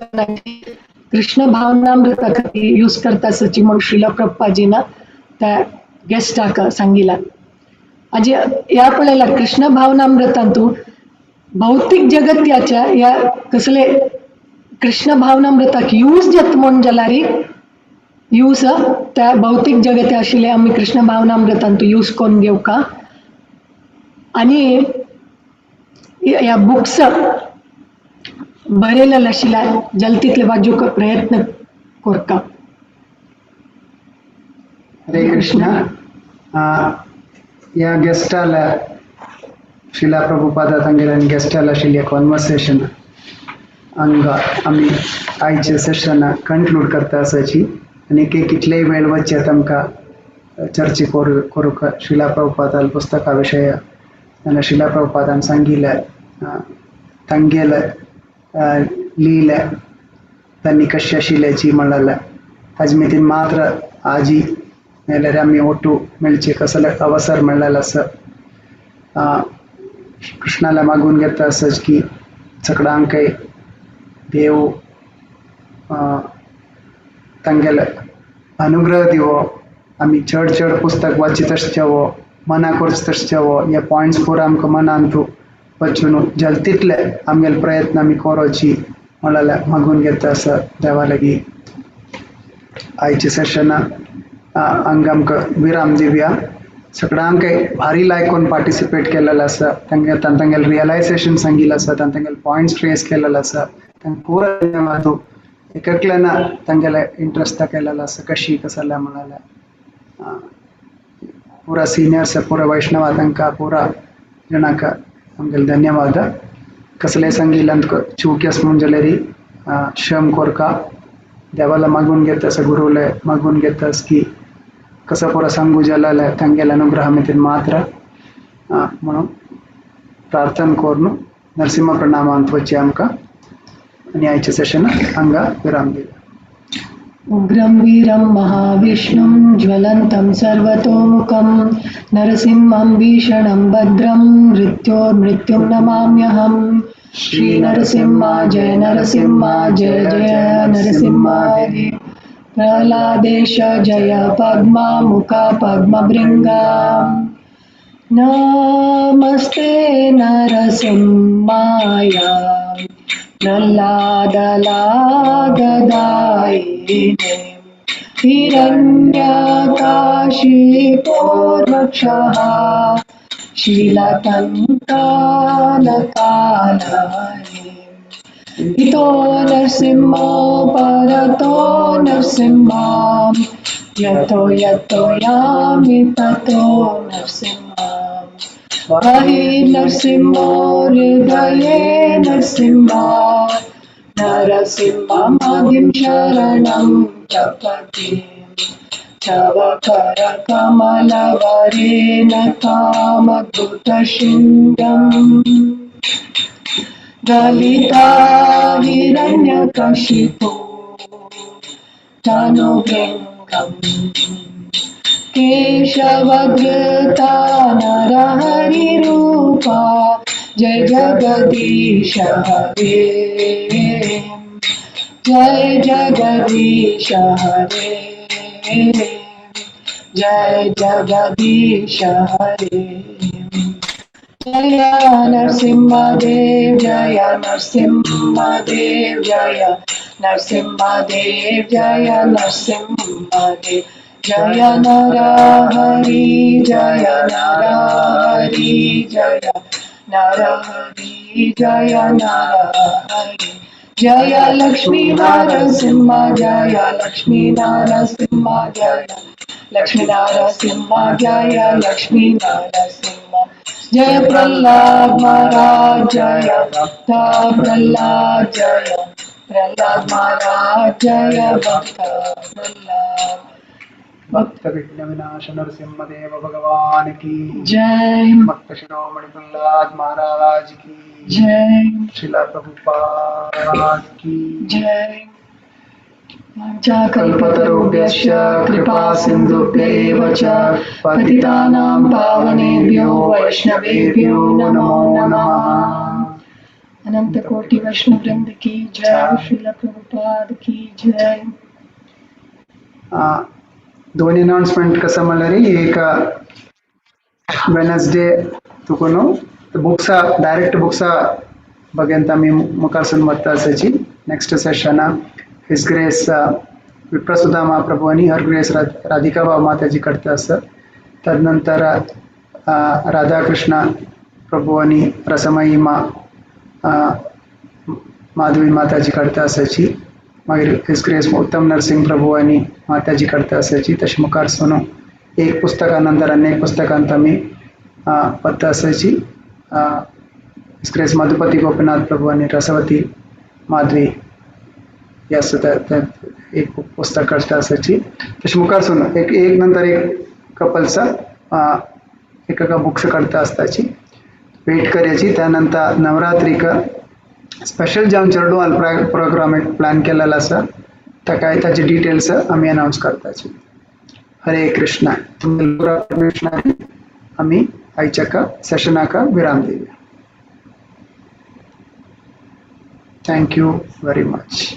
कृष्ण भावनामृता खातीर यूज करता आसाची म्हूण श्रील प्रभुपादजीन त्या गेस्टाक सांगिला. आजी ह्या पळयल्यार कृष्ण भावनामृतांतू भौतीक जगत्याच्या ह्या कसले कृष्ण भावनामृताक यूज जाता म्हूण जाल्यार यूज त्या भौतीक जगत आशिल्ले आमी कृष्ण भावनामृतांतू यूज करून घेवका. आनी ह्या बुक्स बरयलेले आशिल्ल्या जाता तितले वाजूंक प्रयत्न करता. हरे कृष्ण. ह्या गेस्टाला शिला प्रभुपादा तांगेल्यान गेस्टाला आशिल्ल्या कॉन्वर्सेशन हांगा आमी आयचे सेशन कंक्लूड करता आसाची. आनी एक कितलेय वेळ वचचे आमकां चर्चे करूंक शिला प्रभुपादाल पुस्तका विशय जाल्यार शिला प्रभुपादान सांगिल्लें तांगेले लिहिलें तांणी कशें आशिल्ल्याची म्हणलें ताजे मेतीन मात्र आजी नाल्यार आमी ओटू मेळचे कसले अवसर मेळ्ळेलो आसा. कृष्णाला मागून घेता आसच की सगळ्यांकय देव तांगेले अनुग्रह दिवो, आमी चड चड पुस्तक वाचीत आसचेवो, मना करचीत आसचेवो, हे पॉयंट्स पुरा आमकां मनांत वचून जाता तितले आमगेले प्रयत्न आमी करोची म्हणल्यार मागून घेता आसा देवा लागीं. आयच्या सेशना हांगा आमकां विराम दिवया. सगळ्यांकय भारी लायक कोन्न पार्टिसिपेट केलेलें आसा, तांगे तांगेले रियलायझेशन सांगिल्लें आसा, तांगेले पॉयंट्स रेज केलेले आसा. तांकां पुरा धन्यवाद. एक एकल्यान तांगेले इंट्रस्ट दाखयलेलो आसा कशी कसले म्हणलें. पुरा सिनियर्स पुरा वैष्णव तांकां पुरा जाणांक आमगेले धन्यवाद. कसले संगीलांत चूक आस म्हणून जाल्यार क्षम कोरका, देवाला मागून घेतास, गुरुले मागून घेतास की कसो पुरो सांगू जाल्यार तांगेले अनुग्रह मेतेन मात्र म्हणून प्रार्थना करून नरसिंह प्रणामांत वचचें आमकां आनी आयचें सेशन हांगा विराम दिया. उग्रं वीरं महाविष्णुं ज्वलन्तं सर्वतोमुखं नरसिंहं भीषणं भद्रं मृत्योर्मृत्युं नमाम्यहम्. श्री नरसिंहा जय नरसिंहा जय जय नरसिंहा. प्रह्लादेश जय पद्मा मुखा पद्मभृङ्गा. नमस्ते नरसिंहाय प्रह्लादलाददायिने हिरण्यकाशिपोर्वक्षः शीलतङ्कालकालहरे. इतो नरसिंहो परतो नरसिंहा यतो यतो यामि ततो नरसिंहा. हरि नरसिंहो हृदये नरसिंहा नरसिंहमादिं शरणं प्रपद्ये. तव करकमलवरेण कामधूतशृङ्गं दलिता हिरण्यकशिपो तनुभृङ्गं केशवधृता नरहरिरूपा जय जगदीश हरे जय जगदीश हरे जय जगदीश हरे. जय नरसिंह देव जय नरसिंह देव जय नरसिंह देव जय नरसिंह देव जय नरहरि जय नरहरि जय नरहरि जय नरहरि. जय लक्ष्मी नरसिंह जय लक्ष्मी नरसिंह जय लक्ष्मी नरसिंह जय लक्ष्मी नरसिंह. जय प्रह्लाद महाराज जय भक्त प्रह्लाद जय प्रह्लाद महाराज जय भक्त प्रह्लाद. भक्त विघ्न विनाश नरसिंह देव भगवान की जय. भक्त शिरोमणि प्रह्लाद महाराज की जय. श्रीला प्रभुपाद की जय. कल्पतरुभ्यश्च कृपा सिन्धुभ्य एव च पतितानां पावनेभ्यो वैष्णवेभ्यो नमो नमः. अनंत कोटि वैष्णव वृंद की जय. श्रीला प्रभुपाद की जय. दोन अनाउन्समेंट कसं म्हणल्यार एक वेनसडे तुका न्हू बुक्सा डायरेक्ट बुक्सा बघेंत आमी मुखार सून वता आसाची. नेक्स्ट सेशना his grace विप्रसुधा महाप्रभू आनी हर ग्रेस राधिका बाब माताजी करता आसा. तदनंतर राधाकृष्ण प्रभू आनी रसमयी मा माधवी माताजी करता आसाची. मागीर his grace उत्तम नरसिंह प्रभू आनी माताजी करता आसाची. तशें मुखार सून एक पुस्तका नंतर आनी एक पुस्तकांत आमी वता आसाची. His grace Madhupati Gopinath Prabhu आनी रसवती माधवी हे आसा एक पुस्तक करता आसाची. तशें मुखार सून एक एक नंतर एक कपल्सा एका बुक्स करता आसताची. वेट करयाची. त्या नंतर नवरात्रीक स्पेशल जावन चेडूं प्रोग्राम एक प्लॅन केलेलो आसा ताकाय ताचे डिटेल्स आमी अनावन्स करताची. हरे कृष्णा. आमी आयच्या सेशनाक विराम दिवया. Thank you very much.